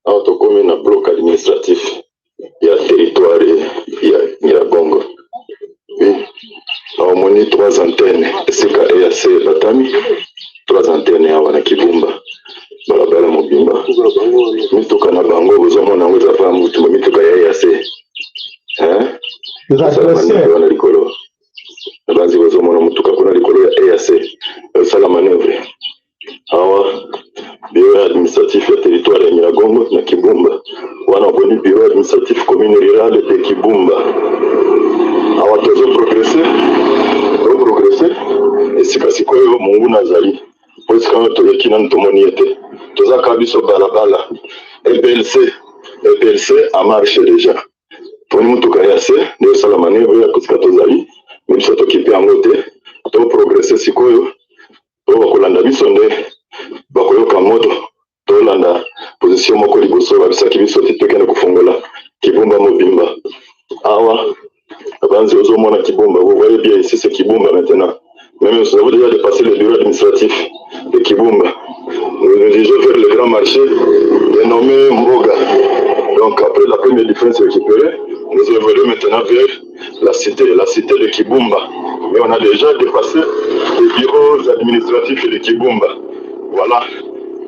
Awa tokomi na bloc administratif ya territoire ya Nyiragongo. Oui. Awa omoni trois antennes esika EAC ebatami, trois antennes awa na Kibumba, balabala mobimba mituka na bango bozomona yango eza pa mutu, mituka ya EAC wana likolo nabanzi bozomona motuka kuna likolo ya EAC esala manœuvre. Awa bureau administratif ya territoire ya Nyiragongo na Kibumba, wana oboni bureau administratif commune rurale de Kibumba. Awa tozo progresser, tozo progresser esika sikoyo monguna azali, po esika wana toleki nanu tomoni ye te, toza kaka biso balabala. EPLC, EPLC en marche déjà, tomoni motuka ya se nde osala manœuvre ya kosika tozali, me biso tokipe yango te, to progresser sikoyo. Oyo bakolanda biso nde bakoyoka moto. Tolanda position moko liboso babisaki biso ti tokende kofongola Kibumba mobimba. Awa banzi ozomona Kibumba, vous voyez bien ici, c'est Kibumba. Maintenant même, nous avons déjà dépassé le bureau administratif de Kibumba, nous nous dirigeons vers le grand marché dénommé Mboga. Donc après la première défense récupérée, nous évoluons maintenant vers la cité de Kibumba. Mais on a déjà dépassé les bureaux administratifs de Kibumba. Voilà,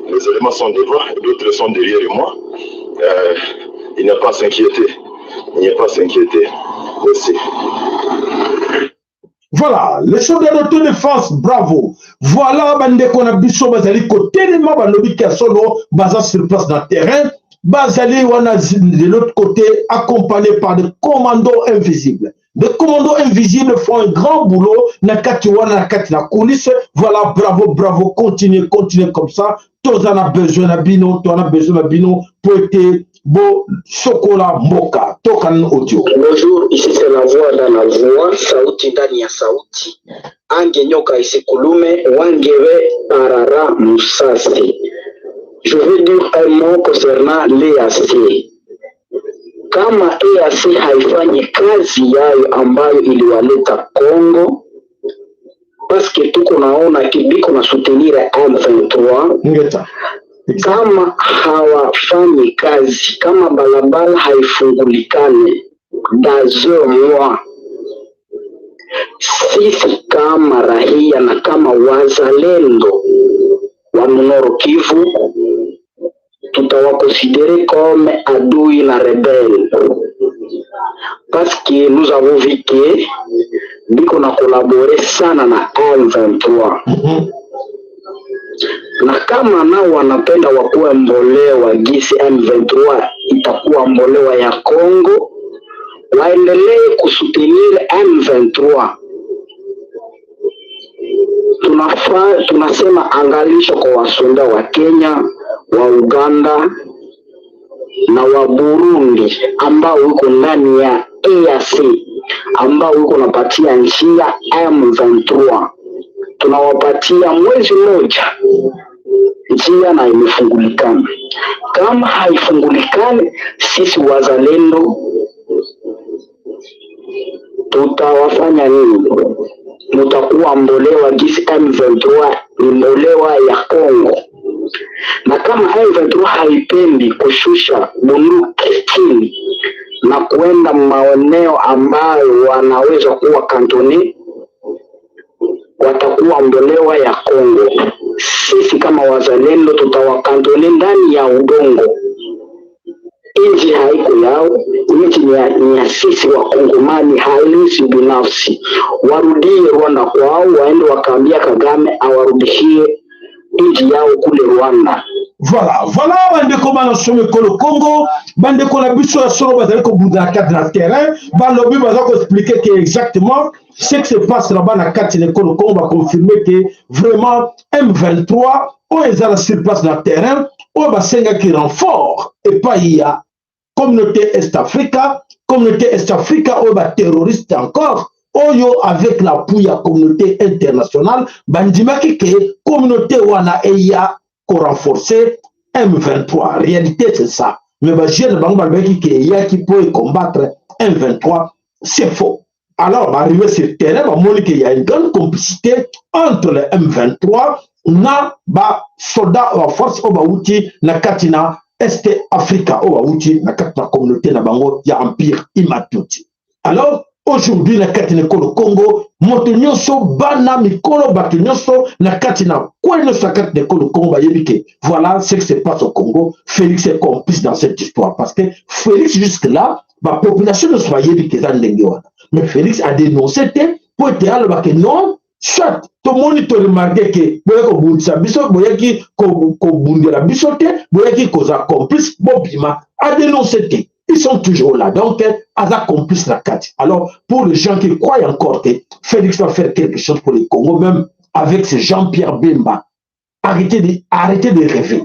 les éléments sont devant, d'autres sont derrière moi. Il n'y a pas à s'inquiéter. Il n'y a pas à s'inquiéter. Merci. Voilà, les soldats d'autodéfense, bravo. Voilà, bandeko na biso bazali kotelema, balobi ya solo, baza sur place dans le terrain, bazali wana de l'autre côté accompagné par des commandos invisibles. Des commandos invisibles font un grand boulot na kati wana, na kati na coulisse. Voilà, bravo, bravo, continuez, continuez comme ça. Toza na besoin na bino, toza na besoin na bino po ete bo sokola mboka. Tokana audio. Bonjour, ici c'est la voix dans la voix, sauti ndani ya sauti. Ange nyoka isikulume, wangeve parara musasi. Je veux dire un mot concernant l'EAC. Kama EAC haifanyi kazi yayo ambayo iliwaleta Congo, paske tuko naona kibiko na soutenir M23. Ngeta. Kama hawafanyi kazi, kama balabala haifungulikane dans un mois, sisi kama rahia na kama wazalendo wa Nord Kivu tutawaconsidérer comme adui na rebelle, parce que nous avons vu que biko na collaborer sana na M23 na kama nao wanapenda wakuwe mbolewa gisi M23 itakuwa mbolewa ya Congo, waendelee kusoutenir M23. Tunasema angalisho kwa wasonda wa Kenya, wa Uganda na wa Burundi ambao wiko ndani ya EAC, ambao wiko napatia njia M23, tunawapatia mwezi mmoja njia na imefungulikana. Kama haifungulikani, sisi wazalendo tutawafanya nini? Mutakuwa mbolewa gisi M23 ni mbolewa ya Congo, na kama M23 haipendi kushusha bunduki chini na kuenda maeneo ambayo wanaweza kuwa kantoni, watakuwa mbolewa ya Congo. Sisi kama wazalendo tutawakantoni ndani ya udongo. Nchi haiko yao, nchi ni ya sisi Wakongomani halisi binafsi. Warudie Rwanda kwao, waende wakaambia Kagame awarudishie nchi yao kule Rwanda. Voilà, voilà bandeko bana somo ekolo Congo, bandeko na biso ya solo bazali kobunda na kati na terrain, balobi baza koexplike ke exactement ce qui se passe là-bas na kati na ekolo Congo, baconfirme ke vraiment M23 oyo eza na sur place na terrain, oyo basengaki renfort epai ya communauté Est Africa, communauté Est Africa oyo ba terroriste encore oyo avec l'appui ya communauté internationale bandimaki ke communauté wana eya ko renforcer M23. Réalité c'est ça. Mais ba jeunes bango balobaki ke eyaki po e combattre M23, c'est faux. Alors arrivé sur terrain bamoni ke ya une grande complicité entre le M23 na ba soldats ba force oyo bawuti na kati na Est Africa oyo bawuti na kati na communauté na bango ya empire Imatuti. Alors aujourd'hui na kati na ekolo Congo moto nyonso bana mikolo bato nyonso na kati na coin nyonso na kati na ekolo Congo bayebi ke voilà ce qui se passe au Congo. Félix est complice dans cette histoire parce que Félix jusque là ba population nyonso bayebi ke eza ndenge wana, mais Félix a dénoncé te mpo ete aloba ke non, soit tomoni to remarke ke boyaki kobundisa biso, boyaki kobundela biso te, boyaki kozala complice, bobima. A dénoncé te, ils sont toujours là, donc aza complice na kati. Alors pour les gens qui croient encore que Félix va faire quelque chose pour le Congo, même avec ce Jean-Pierre Bemba, arrêtez de rêver.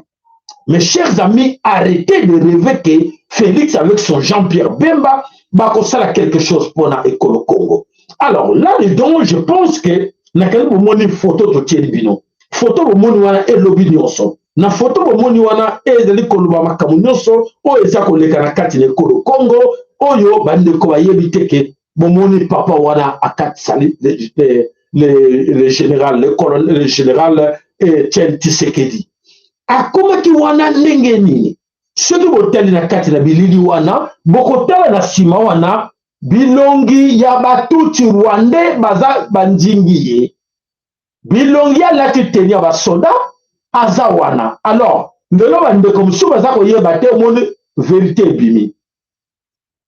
Mes chers amis, arrêtez de rêver que Félix avec son Jean-Pierre Bemba bakosala quelque chose pour na ekolo Congo. Alors là dedans, je pense que nakali bomoni photo totieli bino. Photo bomoni wana elobi nyonso. Na photo bomoni wana ezali koloba makambo nyonso oyo eza koleka na kati na ekolo Congo, oyo bandeko bayebi te ke bomoni papa wana akatisali le général, le colonel, le général Etienne Tshisekedi. Akomaki wana ndenge nini? Soki botali na kati na bilili wana, bokotala na nsima wana bilongi ya batutsi rwandais baza banzingi ye, bilongi alati teni ya basoda aza wana. Alors lelo bandeko mosusu baza koyeba te, omoni verite ebimi.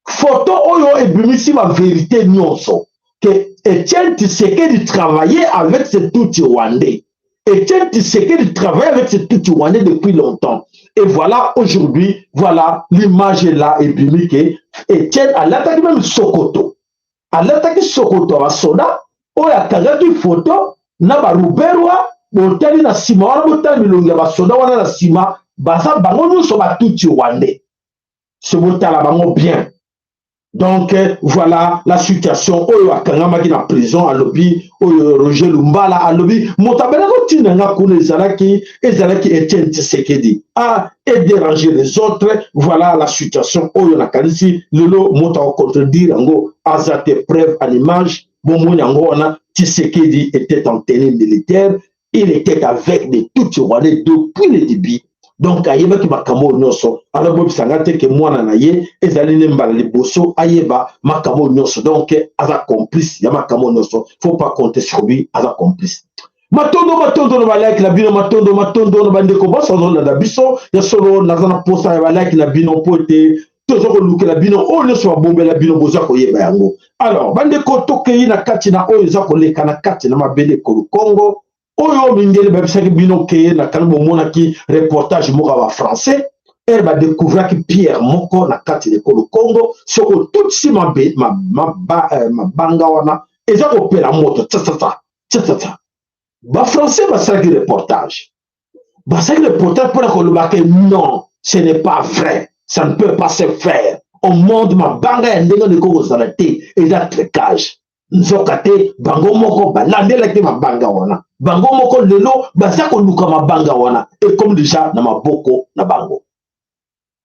Photo oyo ebimisi ba verite nyonso que Etienne Tshisekedi travaillait avec ce Tutsi rwandais. Etienne Tshisekedi travaillait avec ce Tutsi rwandais depuis longtemps. Et voilà aujourd'hui, voilà l'image est là ebimi ke Etienne alataki même Sokoto. Alataki Sokoto ya basoda oyo akangaki photo na ba Ruberwa. Botali na nsima wana, botali bilongi ya basoda wana na nsima, baza bango nyonso ba Tutsi rwandais. So botala bango bien. Donc voilà la situation oyo akangamaki na prison. Alobi oyo Roger Lumbala alobi moto abandaki kotinda nga kuna ezalaki Etienne Tshisekedi a et déranger les autres. Voilà la situation oyo nakanisi lelo moto akocontredire yango aza te. Preuve à l'image, bomoni yango wana. Tshisekedi était en tenue militaire, il était avec des Tutsi rwandais depuis le début. Donc ayebaki makambo oyo nyonso. Alors boyebisanga te ke mwana na ye ezali nde mbala liboso ayeba makambo oyo nyonso. Donc aza complice ya makambo oyo nyonso, faut pas compter sur lui, aza complice. Matondo, matondo na balike na bino, matondo, matondo na bandeko nyonso azolanda biso. Ya solo naza na posa ya balike na bino mpo ete toza kolukela bino oyo nyonso babombela bino, boza koyeba yango. Alors bandeko, tokei na kati na oyo eza koleka na kati na mabele ekolo Congo, oyo mindele babisaki bino ke na kani bomonaki reportage moko ya bafrançais ere badécouvraki pierre moko na kati na ekolo Congo. Soki otutisi mabanga wana eza kopela moto tsatata tsatata. Bafrançais basalaki reportage, basalaki reportage mpona koloba ke non, ce n'est pas vrai, ça ne peut pas se faire au monde, mabanga ya ndenge wana ekoki kozala te, eza trucage. Nzoka te bango moko balandelaki mabanga wana, bango moko lelo baza koluka mabanga wana, ekomi deja na maboko na bango,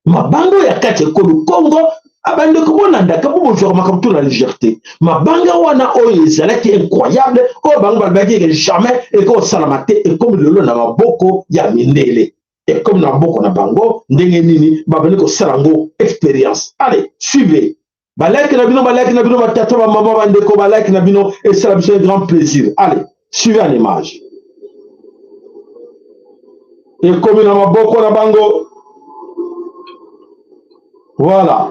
mabanga oyo ya kati ekolo Congo. Abandeko bolandaka mpo bozwaka makambo to na légèreté. Mabanga wana oyo ezalaki incroyable, oyo bango balobaki ke jamais ekosalama te, ekomi lelo na maboko ya mindele, ekomi na maboko na bango. Ndenge nini babandi kosala yango expérience? Allez, suivez. Balike na bino, balike na bino, batata, bamama, bandeko, balike na bino esala biso un grand plaisir. Allez, suivez en image. Ekomi na maboko na bango. Voilà.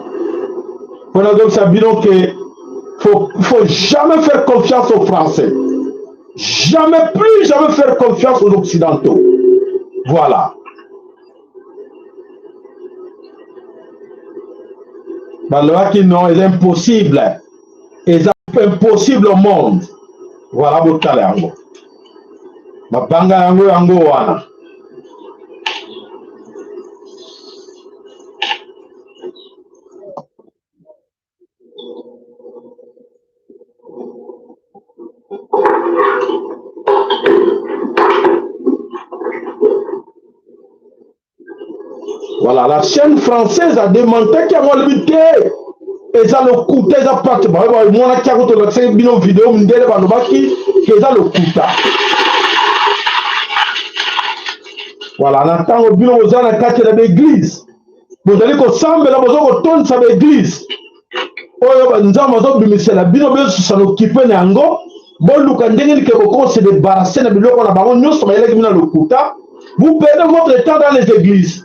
Mpo nazongisa bino ke faut jamais faire confiance aux Français. Jamais plus jamais faire confiance aux Occidentaux. Voilà. Balobaki non, eza impossible. Eza impossible au monde. Voilà botala yango. Mabanga yango yango wana. Voilà, la chaîne française a démantelé yango alobi te eza lokuta eza pate bamonaki yango tolakisaki bino video mindele balobaki ke eza lokuta. Voilà, na ntango bino boza na kati na baeglise bozali kosambela boza kotondisa baeglise oyo nzambe azobimisela bino besusa nokipe na yango boluka ndenge nini ke bokoki se débarrasser na biloko na bango nyonso bayelaki bino na lokuta. Vous perdez votre temps dans les églises.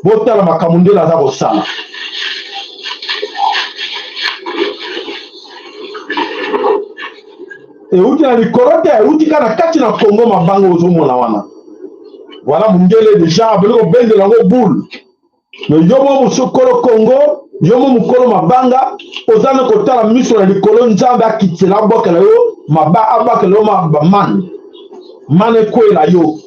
Botala makambo ndele aza kosala. Euti na likolo te, euti kaka na kati na Congo mabanga ozomona wana. Voilà mundele deja abeli kobendela yango boule. Mais yo mo mokolo Congo, yo mo mokolo mabanga, oza na kotala miso na likolo Nzambe akitela abwakela yo maba abwakela yo mane. Mane ekwela yo.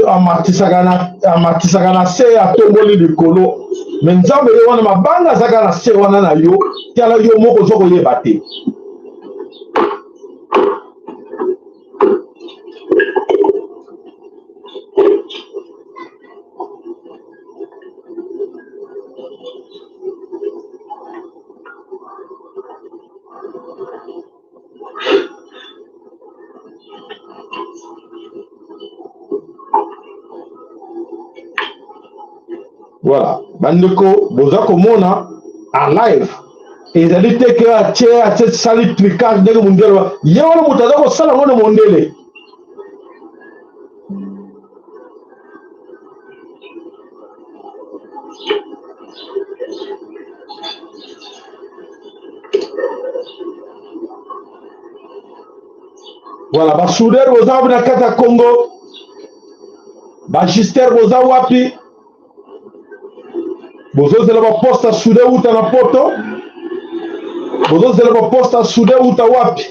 Amatisaka na amatisaka na se atomboli likolo. Mais Nzambe yo wana mabanga azaka na se wana na yo, tala yo moko ozo koyeba te. Voilà, bandeko boza komona en live ezali te ke atie atie sali trucage ndenge mondele ye wana moto aza kosala ngo na mondele. Voilà, ba soudeur boza wapi na kati ya Congo? Ba juster boza wapi? Bozozela ba poste ya soude uta na poto? Bozozela ba poste ya soude uta wapi?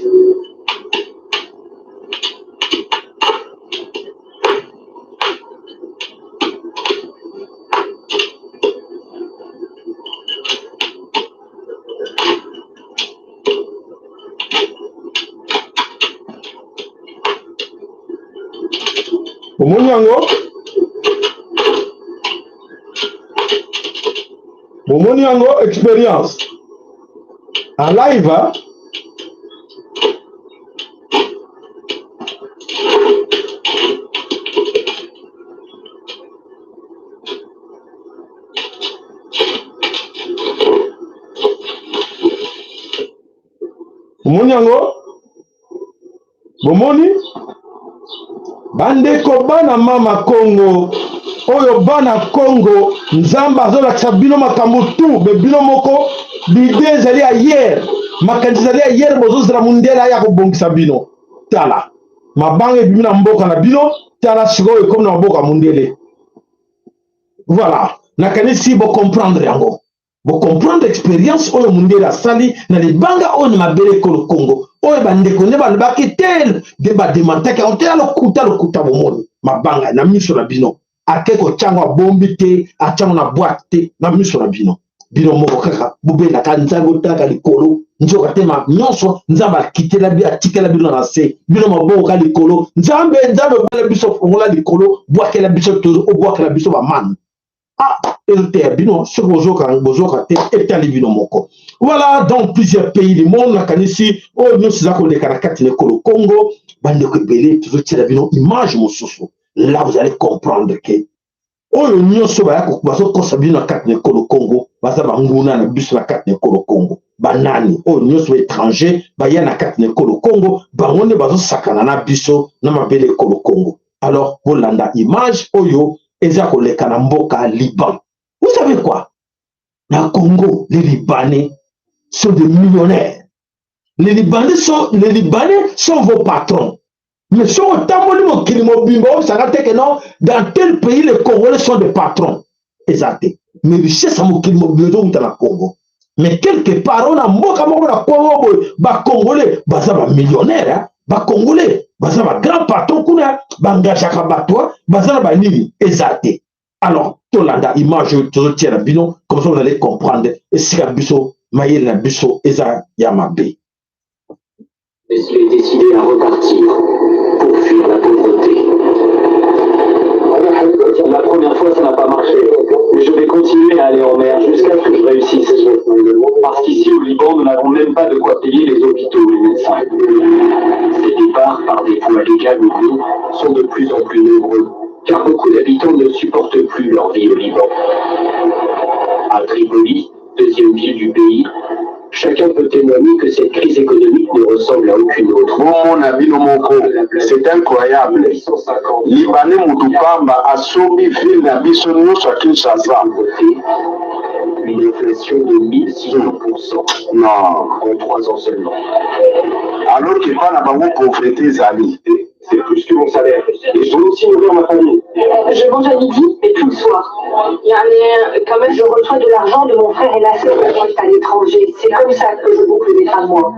Bomoni yango? Bomoni yango experience en live hein? Bomoni yango? Bomoni? Bandeko bana mama Congo, oyo bana Congo, Nzambe azolakisa bino makambo tu, me bino moko l'idée ezali ailleurs, makanisi ezali ailleurs, bozozela mundele aya kobongisa bino. Tala mabanga ebimi na mboka na bino, tala sikoyo ekomi na maboko ya mundele. Voilà, nakanisi bo comprendre yango. Bo comprendre experience oyo mundele asali na libanga oyo na mabele ekolo Congo. Oyo bandeko nde balobaki te, nde bademantaki yango te, ya lokuta lokuta. Bomoni mabanga na miso na bino, ake kotyango abombi te, atyango na boîte te, na miso na bino. Bino moko kaka bobendaka Nzambe, botalaka likolo, nzoka te ma nyonso Nzambe akitela bi atikela bino na se, bino maboko ka likolo. Nzambe, Nzambe bwakela biso, fongola likolo, bwakela biso, obwakela biso bamanu. Ah, ezoteya bino soki bozoka bozoka te, etali bino moko. Voilà, dans plusieurs pays du monde, nakanisi oyo nyonso eza koleka na kati na ekolo Congo, bandeko ebele tozotiela bino image mosusu. Là vous allez comprendre que oyo nyonso bazokosa bino na kati na ekolo Congo baza banguna na biso na kati na ekolo Congo. Banani oyo nyonso ba étranger baya na kati na ekolo Congo, bango nde bazosakana na biso na mabele ekolo Congo. Alors bolanda image oyo eza koleka na mboka Liban. Vous savez quoi? Na Congo, les Libanais sont des millionnaires. Les Libanais sont vos patrons. Mais soki otamboli mokili mobimba, oyebisaka te que non, dans tel pays, les Congolais sont des patrons. Eza te. Mais richesse ya mokili mobimba ezowuta na Congo. Mais quelque part oyo na mboka moko na Congo boye, Bacongolais baza bamillionnaire, Bacongolais baza bagrand patron kuna, baengageaka bato, baza na banini, eza te. Alors tolanda image oyo tozotia na bino, comme ça vous allez comprendre esika biso mayele na biso eza ya mabe. Mais il est décidé à repartir pour fuir la pauvreté. La première fois, ça n'a pas marché. Mais je vais continuer à aller en mer jusqu'à ce que je réussisse. Parce qu'ici, au Liban, nous n'avons même pas de quoi payer les hôpitaux et les médecins. Ces départs par des voies légales ou non sont de plus en plus nombreux, car beaucoup d'habitants ne supportent plus leur vie au Liban. À Tripoli, deuxième ville du pays, chacun peut témoigner que cette crise économique ne ressemble à aucune autre. Bomona bino moko, c'est incroyable. 850 Libanais mutu pamba asombi ville na biso nyonso ya Kinshasa. Une inflation de 1600% Non. en 3 ans seulement. Alors que epa na bango pauvreté ezali. C'est plus que mon salaire. Et je dois aussi nourrir ma famille. Je mange à midi, mais plus le soir. يعني quand même, je reçois de l'argent de mon frère et la sœur qui est à l'étranger. C'est comme ça que je boucle mes fins de mois.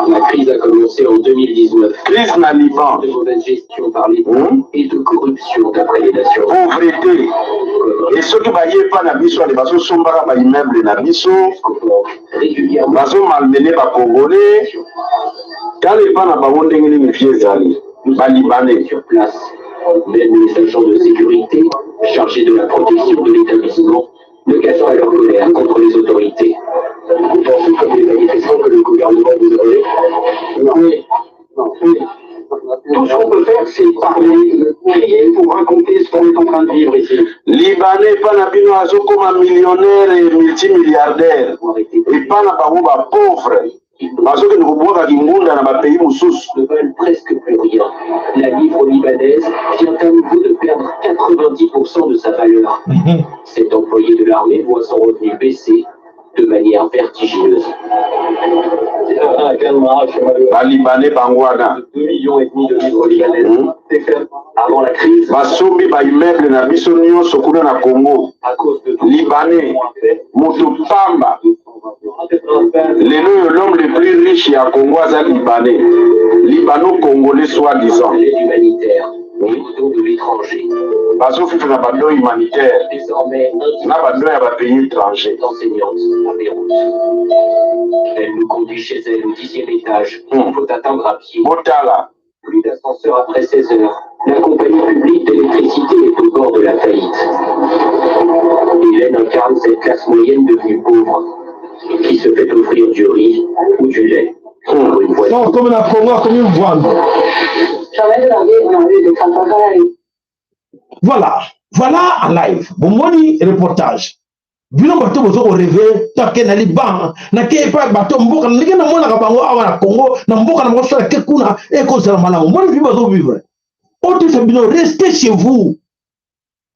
La crise a commencé en 2019. Crise na Liban. De mauvaise gestion par l'État et de corruption d'après les Nations. Pauvreté. E soki baye epa na biso ale, bazosombaka baimmeuble na biso. Jusqu'aux banques régulièrement. Bazomalmener Bacongolais. Tala epa na bango ndenge nini vie ezali, Balibanais. Sur place, même les agents de sécurité chargés de la protection de l'établissement ne cachent pas leur colère contre les autorités. Vous pensez comme les manifestants que le gouvernement vous aurait? Non. Oui. Non. Oui. Tout ce qu'on peut faire, c'est parler, crier pour raconter ce qu'on est en train de vivre ici. Libanais epa na bino azokoma millionnaire et multimilliardaire, epa na bango bapauvre bazokende kobwaka kingunda na bapays mosusu. Ne valent presque plus rien. La livre libanaise vient à nouveau de perdre 90% de sa valeur. Cet employé de l'armée voit son revenu baisser de manière vertigineuse. Balibanais bango wana. 2 millions et demi de livres libanaises. Avant la crise, Basombi baimmeuble na biso nyonso kuna na Congo. À cause de Libanais moto pamba, lelo oyo l'homme le plus riche ya Congo aza Libanais, Libano congolais soi-disant. L'aide humanitaire et aux dons de l'étranger. Bazovivre na badon humanitaire Désormais, na badon ya bapays étranger. Enseignante à Beyrouth. Elle nous conduit chez elle au 10e étage. Il faut atteindre à pied. Botala. Plus d'ascenseur après 16 heures. La compagnie publique d'électricité est au bord de la faillite. Hélène incarne cette classe moyenne devenue pauvre, qui se fait offrir du riz ou du lait par une voisine. So komi na Congo akomi mvwando. Voilà, voilà en live, bomoni reportage. Bino bato bozo korêver, take na Liban, nake epai bato mboka ndenge namonaka bango awa na Congo, na mboka na bango, so nake kuna ekozala malamu. Moni vie bazovivre otosa bino. Restez chez vous,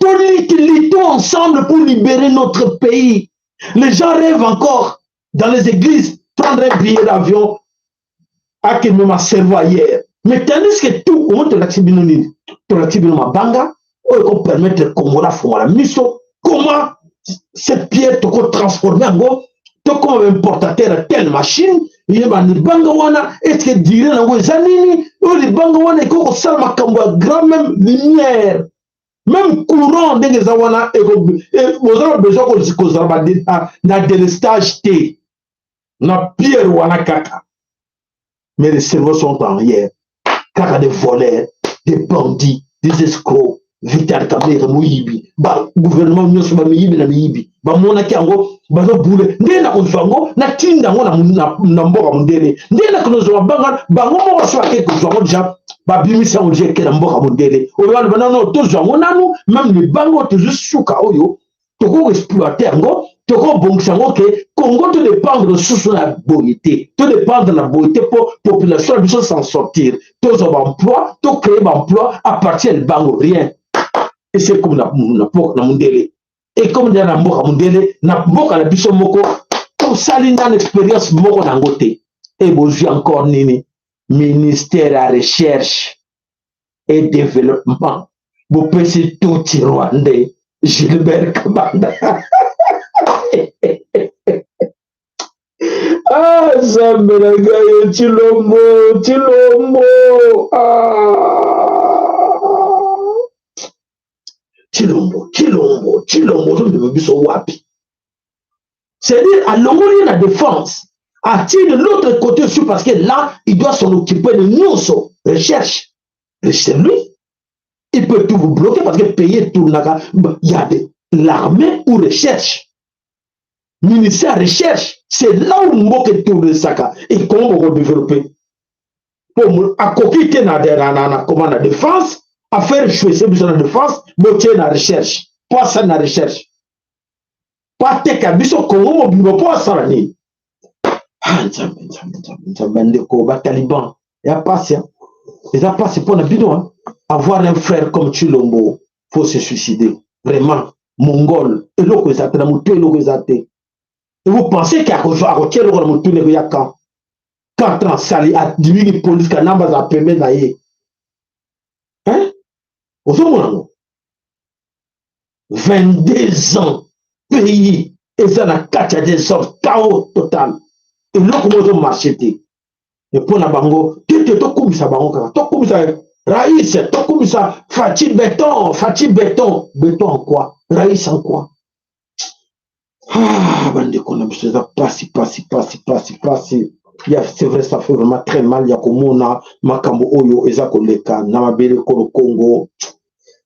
luttons ensemble pour libérer notre pays. Les gens rêvent encore dans les églises prendre un billet d'avion akende cerveau ailleurs, mais tandis que tout omo tolakisi bino nini? Tolakisi bino mabanga oyo ekopermettre Kongola afongola miso. Comment cette pierre tokotransforme yango, tokoma baimportateur ya telle machine? Yeba libanga wana, est-ce durée nango eza nini? Oyo libanga wana ekoki kosala makambo ya grand, même lumière, même courant ndenge eza wana. Boza na besoin kozala na délestage te na pierre wana kaka. Mais les cerveaux sont en arrière, kaka des voleurs, des bandits, des escrocs. Vital Kamerhe moyibi, bagouvernement nyonso bamiyibi na miyibi. Bamonaki yango bazobule ndenge na kozwa yango, natinda yango na mboka mondele. Ndenge na kozwa mabanga, bango moko so bake kozwa yango déjà, babimisi yango déjà, eke na mboka mondele. Oyo baloba nano tozwa yango nanu, même libanga oyo tozwi suka oyo tokoexploiter yango, tokobongisa yango ke Congo todépendre lisusu na boye te, todépendre na boye te mpo population na biso s'en sortir, tozwa baemploi, tocréer baemploi à partir ya libango. Rien ese comme na mondele. Ekomi nde na mboka mondele, na mboka na biso moko tosali nano experience moko na yango te. E bozwi encore nini? Ministère ya recherche et développement, bopesi tutsi rwandais Gilbert Kabanda. Ah, Nzambe na ngai, Tshilombo, Tshilombo, ah. Tshilombo, Tshilombo, Tshilombo, ozomema biso wapi? C'est-à-dire alongoli na défense, atie de l'autre côté aussi parce que là, il doit s'en occuper de nyonso, recherche. Et c'est lui. Il peut tout vous bloquer parce que payer tout il y a de l'armée ou recherche. Ministère recherche, c'est là où mboka etournesaka et comment bokodévelopper. Po akoki te na, na, na, na, comment, na défense, affaire choisir biso na défense, botie na recherche. Po asala na recherche. Po ateka biso Congo mobimba, po asala nini? Ah, Nzambe, Nzambe, Nzambe, Nzambe, ndeko bataliban, ya pasi, eza pasi mpona bino. Avoir un frère comme Tshilombo, faut se suicider. Vraiment, mongol, eloko eza te na motu, eloko eza te. Et vous pensez qu'akotia eloko na motu ndeko ya quand 4 ans sali adimiki polise Kanamba aza pembeni na ye, hein? Ozomona yango, 22 ans, pays eza na kati ya désordre, chaos total, eloko moko ezomarche te. Mpo na bango tete, tokumisa bango kaka, tokumisa raïs, tokumisa Fatshi béton, Fatshi béton. Béton en quoi? Raïs en quoi? Ah, bandeko na biso, eza pasi, pasi, pasi, pasi, pasi ya, c'est vrai, ça fait vraiment très mal ya komona makambo oyo eza koleka na mabele kolo Congo.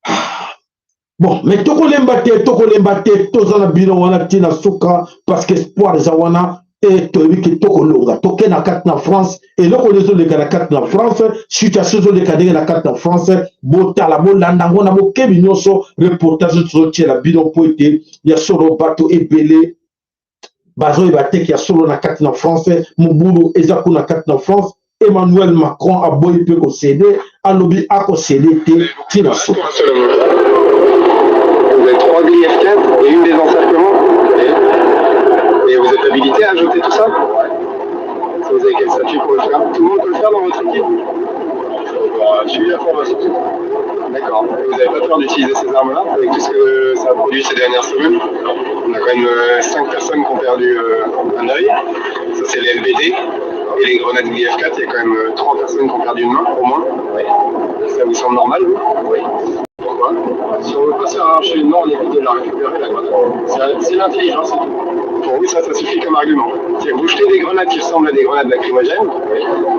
Ah. Bon, mais tokolemba te, tokolemba te, toza na bino wana ntina suka, parce que espoir eza wana e toyebi ke tokolonga. Toke na kati na France, eloko oyo ezoleka na kati na France, situation ezoleka ndenge na kati na France, botala, bolanda yango na bokebi nyonso. Reportage tozotiela bino mpo ete ya solo bato ebele bazoyeba teke ya solo na kati na France mobulu eza kuna kati na France. Emmanuel Macron aboyi mpe kocéder, alobi akocéder te ntina suka. Vous avez trois grilles F4 et une des encerclements. Et vous êtes habilité à ajouter tout ça? Vous avez quel statut pour le faire? Tout le monde peut le faire dans votre équipe? Suivi la formation. D'accord. Vous n'avez pas peur d'utiliser ces armes-là avec tout ce que ça a produit ces dernières semaines? On a quand même 5 personnes qui ont perdu un œil. Ça, c'est les LBD. Et les grenades IF4, il y a quand même 3 personnes qui ont perdu une main, au moins. Oui. Ça vous semble normal, vous? Oui. Pourquoi? Si on veut pas se faire arracher une main, on évite de la récupérer, la grenade. C'est l'intelligence, c'est tout. Pour vous, ça suffit comme argument. C'est-à-dire que vous jetez des grenades qui ressemblent à des grenades lacrymogènes.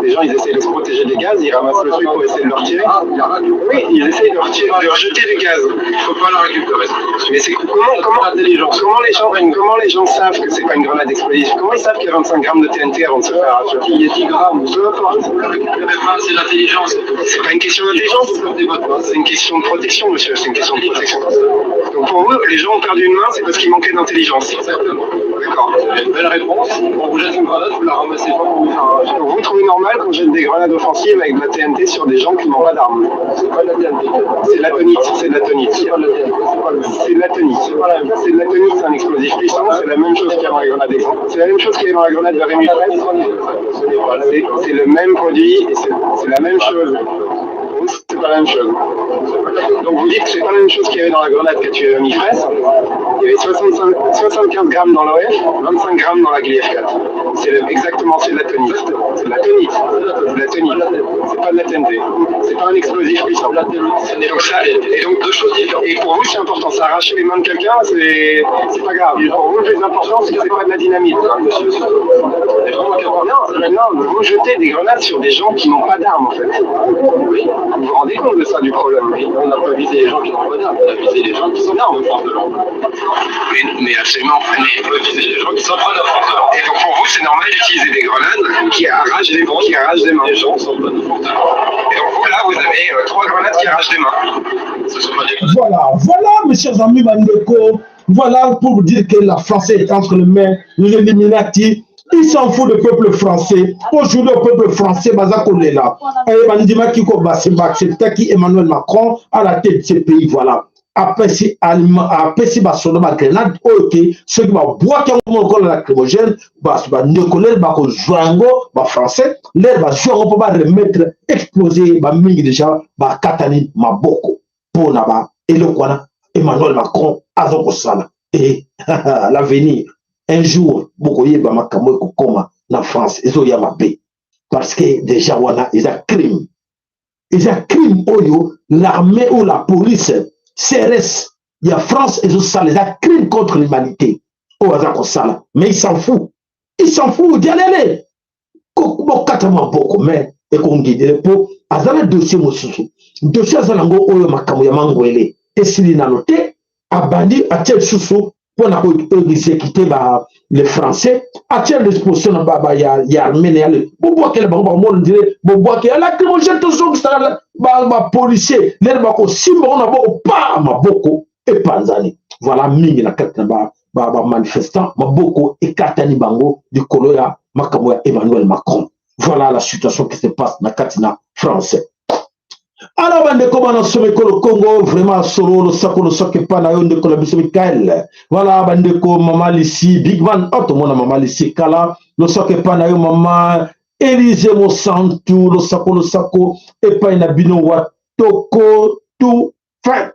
Les gens, ils essayent de se protéger des gaz, ils ramassent le truc pour essayer de le retirer. Oui, ils essayent de retirer, de rejeter du gaz. Il faut pas la récupérer. Mais c'est comment les gens savent que c'est pas une grenade explosive? Comment ils savent qu'il y a 25 grammes de TNT avant de se faire arracher? Il y a 10 grammes. Peu importe. C'est l'intelligence. C'est pas une question d'intelligence. C'est une question de protection, monsieur. C'est une question de protection. Donc pour vous, les gens ont perdu une main, c'est parce qu'ils manquaient d'intelligence. D'accord. Belle réponse. On vous jette une grenade, vous la ramassez pas pour vous faire arracher. Vous trouvez normal qu'on jette des grenades offensives avec de la TNT sur des gens qui n'ont pas d'armes? C'est pas de la TNT. C'est de la tonite. C'est de la tonite. C'est pas de la TNT. C'est de la tonite. C'est de la tonite, c'est un explosif puissant. C'est la même chose qu'il y a dans la grenade. C'est la même chose qu'il y a dans la grenade de Rémi Fraisse. C'est le même produit et c'est la même chose. C'est pas la même chose. Donc vous dites que c'est pas la même chose qu'il y avait dans la grenade qu'a tué Rémi Fraisse. Il y avait 65, 75 grammes dans l'OF, 25 grammes dans la Gli F4. C'est exactement, c'est de la tonite. C'est de la tonite. C'est de la tonite. C'est pas de la TNT. C'est pas un explosif puissant. Et donc ça, et donc deux choses différentes. Et pour vous, c'est important. Ça arracher les mains de quelqu'un, c'est pas grave. Pour vous, le plus important, c'est que c'est pas de la dynamite. Non, non, vous jetez des grenades sur des gens qui n'ont pas d'armes, en fait. Oui. Vous vous rendez compte de ça, du problème? On n'a pas visé les gens qui n'ont pas d'armes, on a visé les gens qui sont en force de l'ordre. Mais absolument, mais on a visé les gens qui sont pas de la force de l'ordre. Et donc pour vous, c'est normal d'utiliser des grenades qui arrachent des mains. Les gens sont pas de force de l'ordre. Et donc vous, là, vous avez trois grenades qui arrachent des mains. Ce sont pas des grenades. Voilà, voilà, mes chers amis bandeko. Voilà pour vous dire que la France est entre les mains de l'Illuminati. Il s'en fout du peuple français. Aujourd'hui, le peuple français, baza kolela. Et bandimaki ko baacceptaki Emmanuel Macron à la tête de ce pays, voilà. Apesi apesi basoda bagrenade oyo ke soki babwaki yango lokola lacrymogène, bandeko lere bakozwa yango, bafrançais lere bazwa yango mpo baremettre explose, bamingi deja bakatani maboko mpo na ba eloko wana Emmanuel Macron aza kosala. E l'avenir, un jour bokoyeba makambo ekokoma na France, ezoya mabe, parce que déjà wana eza crime, eza crime oyo l'armée ou la police CRS ya France ezosala, eza crime contre l'humanité oyo aza kosala. Mais il s'en fout, il s'en fout dialele bokata maboko, mais ekongidele mpo aza na dossier mosusu. Dossier aza nango oyo makambo ya mangwele esili nano te. Abandi atie lisusu mpona koexécuter ba les Français, atie à disposition na ba ya armée na ya bobwakela bango, bakomona ndire bobwakela lacrymogène, tozongisaka bapolicier lere bakosimba ngo na boko pa maboko epanzani. Voilà, mingi na kati na bamanifestant maboko ekatani bango likolo ya makambo ya Emmanuel Macron. Voilà la situation qui se passe na kati na France. Alors bandeko bana somo ekolo Congo, vraiment solo losako, losako epa na yo ndeko na biso Mikael. Voilà bandeko, mama Lisi Bigman, oh, tomona mama Lisi kala, losako epa na yo. Mama Elise Mosantu, losako, losako epai na bino. Watoko tout fin,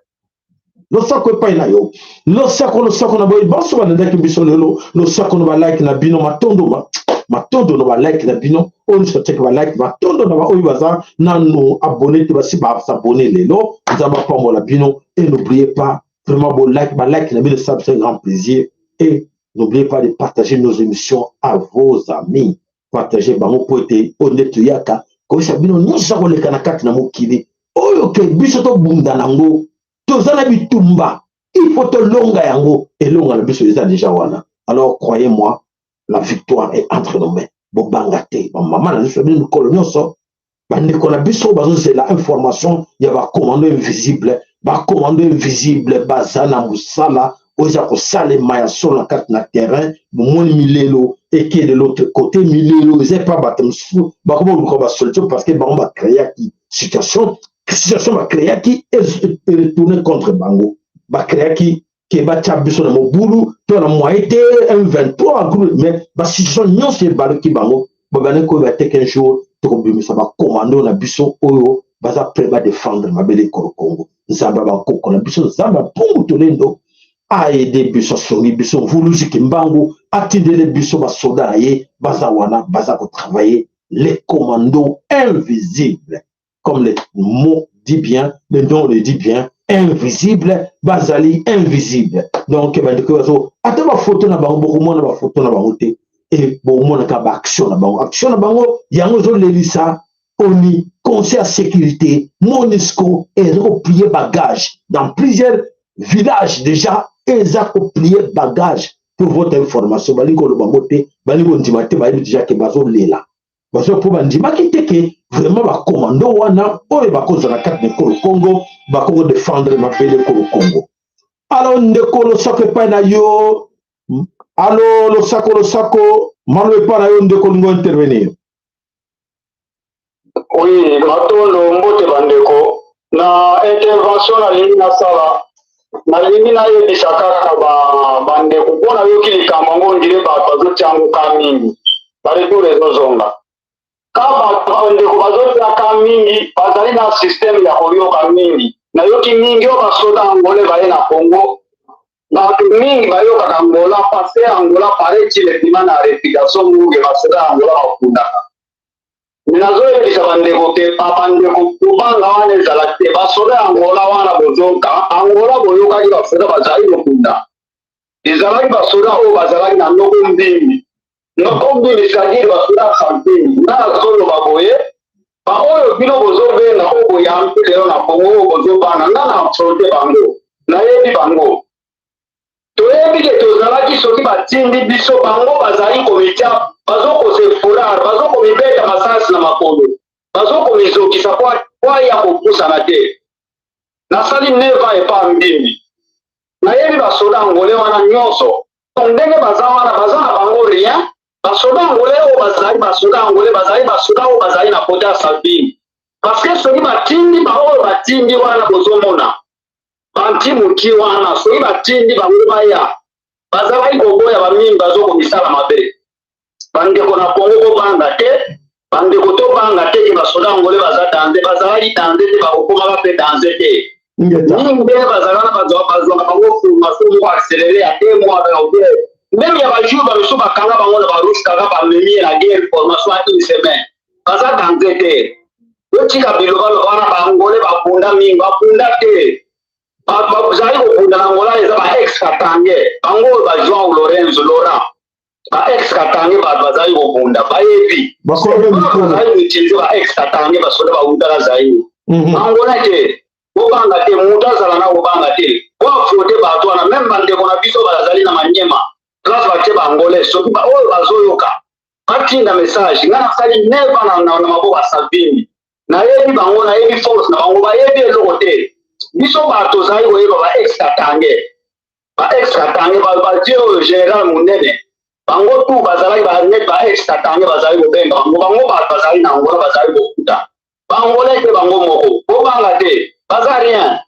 losako epai na yo, losako, losako na boye banso balandaki biso lelo. Losako na balike na bino, matondo, matondo na balike na bino oyo nyonso batiaki balike, matondo na baoyo baza nanu abonné te, basi basabonner lelo. Nzambe apambola bino. Et n'oubliez pas vraiment bolike, balike na bino, ça fait un grand plaisir. Et n'oubliez pas de partager nos émissions à vos amis, partager bango mpo ete oyo nde toyaka koyesa bino nyonso eza koleka na kati na mokili oyo ke biso tobunda nango. Toza na bitumba, il faut tolonga yango. Elonga na biso eza déjà wana. Alors croyez-moi, la victoire est entre nos mains. Bobanga te, bamama na biso, bino mikolo nyonso, bandeko na biso bazozela information ya bacommando invisible. Bacommando invisible baza na mosala oyo eza kosalema ya solo na kati na terrain. Bomoni milelo eke de l'autre côté, milelo eza epa bato mosusu bakoma koluka basolution, parce que bango bacréaki situation, situation bacréaki retourne contre bango. Bacréaki ke batya biso na mobulu to na moyen te M23 groupe, mais basituation nyonso ebaluki bango. Babandi koyeba te qu'un jour tokobimisa bacommando na biso oyo baza prêt badéfendre mabele ekolo Congo. Nzambe ya bankoko na biso, Nzambe ya mpungu tolendo, aide biso, asongi biso. Mvuluzi Kimbangu atindele biso basoda na ye, baza wana, baza kotravailler, les commandos invisibles, comme le mot dit bien, le nom le dit bien, invisible, bazali invisible. Donc bandeko bazo ata bafoto na bango, bokomona bafoto na bango te e bokomonaka baaction na bango. Action na bango yango ezolelisa ONU, Conseil ya sécurité, MONUSCO eza koplier bagage dans plusieurs villages. Déjà eza koplier bagage. Pour votre information, balingi koloba ngo te, balingi kondima te, bayebi déjà ke bazolela, bazo mpo bandimaki te ke vraiment bacommando wana oyo bakozala kati na ekolo Congo bakoko défendre mabele ekolo Congo. Alors ndeko, losako epai na yo. Alo, losako, losako malo epai na yo ndeko, olingo intervenir. Oui, matondo, mbote bandeko. Na intervention nalingi nasala, nalingi nayebisa kaka bandeko mpo nayoki likambo yango ndire bato bazotia yango ka mingi, baretour ezozonga ka bato. Bandeko bazotiaka mingi, bazali na système ya koyoka mingi. Nayoki mingi oyo basoda angolais baye na Congo. Bato mingi bayokaka Angola parce que Angola paraît-il ebima na réputation munge basoda ya Angola bakundaka. Nazoyebisa bandeko ke bandeko, kobanga wana ezala te. Basoda ya Angola wana bozoka Angola, boyokaki basoda bazali kokunda, ezalaki basoda oyo bazalaki na noko mbimbi, noko mbimbi, c'est-à-dire basoda santini. Nga nazoloba boye, baoyo bino bozobenga oyo boyambi lelo na Kongo, oyo bozobanga, nga na affronte bango, nayebi bango. Toyebi ke tozalaki, soki batindi biso, bango bazali komitia, bazokosefurar, bazokomibeta masasi na makolo, bazokomizokisa po aya kopusana te. Nasali 9 ans epa mbimbi, nayebi basoda angolais wana nyonso ndenge baza wana, baza na bango rien. Basoda angolais oyo bazali basoda angolais, bazali basoda oyo bazali na kota ya Savimbi, parce que soki batindi baoyo batindi wana, bozomona. Bantimuki wana soki batindi bango baya, bazalaki koboya bamingi bazokomisala mabe. Bandeko na Kongo bobanga te, bandeko tobanga te ke basoda angole baza danze, bazalaki danze te, bakokomaka mpe danze te. Mingi nde bazalaka bazwaka bango formation moko accéléré ya 2 mois ya même ya bajour, bamisusu bakanga bango na barouge kaka, bamemi ye na guerre, formation ya une semaine. Baza danze te. Botika bilobaloba wana. Baangole babunda mingi, babunda te. Bazali kobunda na Angola eza ba ex katangais, bango oyo ba João Lorenzo, Laurent, ba ex katangais, bato bazali kobunda bayebi, bazali koutiliser ba ex katangais, basoda bawutaka Zaire. Angola te, bobanga te, moto azala na kobanga te. Boafronter bato wana, même bandeko na biso bazali na Manyema, place batie baangolais. Soki oyo bazoyoka, batinda message. Ngai nasali neva na maboko ya Savimbi, nayebi bango, nayebi force na bango, bayebi eloko te. Biso bato tozali koyeba ba ex katangais, ba ex katangais, badie oyo général monene, bango tu bazalaki net ba ex katangais, bazali kobenga bango. Bango bato bazali na Angola, bazali kokuta bangolais te, bango moko. Bobanga te, baza rien.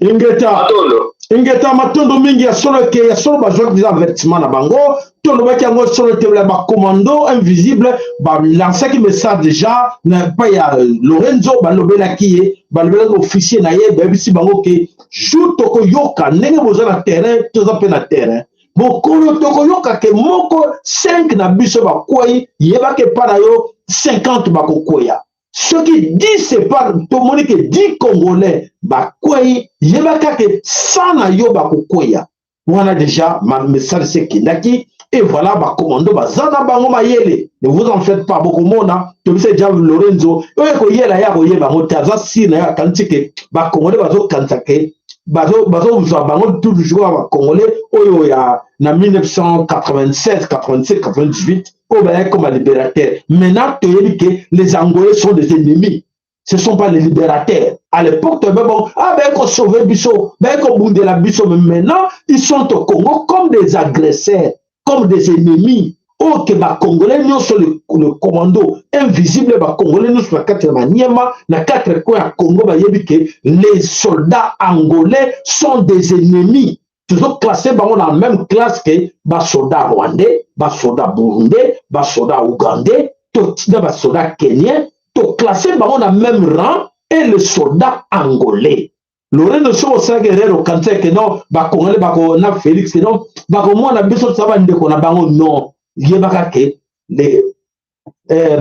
Ingeta. Matondo. Ingeta, matondo mingi. Ya solo ke ya solo bazwaki deja avertissement na bango, tolobaki yango solo te. Bacommando invisible balansaki message déjà na epai ya Lorenzo, balobelaki ye, balobelaki officier na ye, bayebisi bango ke jour tokoyoka ndenge boza na terrain, toza mpe na terrain. Mokolo tokoyoka ke moko 5 na biso bakwei, yebaka epai na yo 50 bakokweya. Soki 10 epa tomoni ke 10 Congolais bakwei, yebaka ke 100 na yo bakokweya. Wana déjà message se ekendaki. Et voilà, bacommando baza na bango mayele, ne vous en faites pas. Bokomona, tobisa déjà Lorenzo oyo ekoyela ye, akoyeba yango te. Aza sire na ye, akanisi ke bacongolais bazokanisa ke bazozwa bango toujours bacongolais oyo ya na 1996, 87, 98, oyo bayaki comme libérateur. Maintenant toyebi ke les Angolais sont des ennemis, ce sont pas les libérateurs. À l'époque toyebi bon, ah, bayaki kosauver biso, bayaki kobundela biso, mais maintenant ils sont au Congo comme des agresseurs, comme des ennemis. Oyo ke bacongolais nyonso, le commando invisible, bacongolais nyonso na kati ya Maniema, na quatre coins ya Congo, bayebi ke les soldats angolais sont des ennemis. Tozoclasser bango na même classe ke basoldat rwandais, basoldat burundais, basoldat ougandais, totina basoldat kenyan, toclasser bango na même rang. Et le soldat angolais Lorenzo, soki osalaki erreur, okanisa ke non, bacongolais bako na Félix ke non, bakomona biso toza bandeko na bango, non. Yebaka ke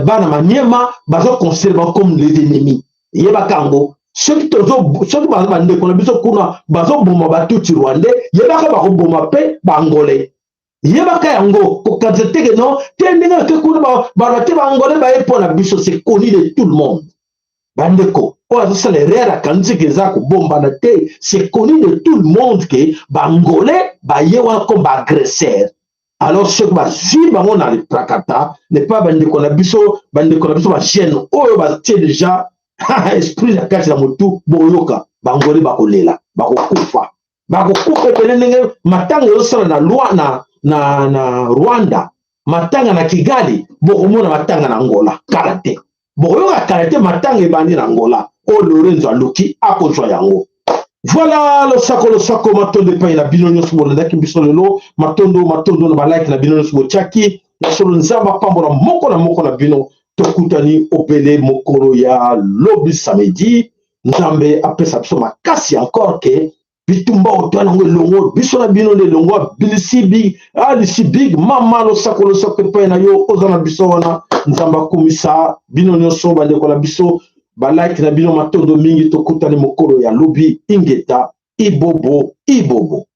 bana Maniema bazoconsidérer bango comme les ennemis. Yebaka yango. Soki soki bandeko na biso kuna bazoboma batutsi rwandais, yebaka bakoboma mpe baangolais. Yebaka yango. Kokanisa te ke non te, ndenge ake kuna baloba te, baangolais baye mpo na biso. C'est connu de tout le monde. Bandeko oyo azosala erreur, akanisi ke eza kobombana te. C'est connu de tout le monde ke baangolais baye wana comme baagresseur. Alors soki bazwi bango na liprakata lepa, bandeko na biso, bandeko na biso bajeune oyo batie déjà esprit na kati na motu, boyoka bangolais bakolela, bakokufa, bakokufa ebele. Ndenge matanga ezosala na loi na Rwanda, matanga na Kigali, bokomona matanga na Angola kala te. Bokoyoka kala te, matanga ebandi na Angola. Oyo Lorenzo aluki akozwa yango. Voilà, losako, losako, matondo epai na bino nyonso bolandaki biso lelo. Matondo, matondo na balike na bino nyonso botiaki na solo. Nzambe apambola moko na moko na bino. Tokutani obele mokolo ya lobi samedi. Nzambe apesa biso makasi encore ke bitumba oyo toya nango elongo, biso na bino nde elongo. Abilisi big, alisi big mama, losako, losako epai na yo, oza na biso wana. Nzambe akumisa bino nyonso, bandeko na biso, balike na bino, matondo mingi. Tokutani mokolo ya lobi. Ingeta, ibobo, ibobo.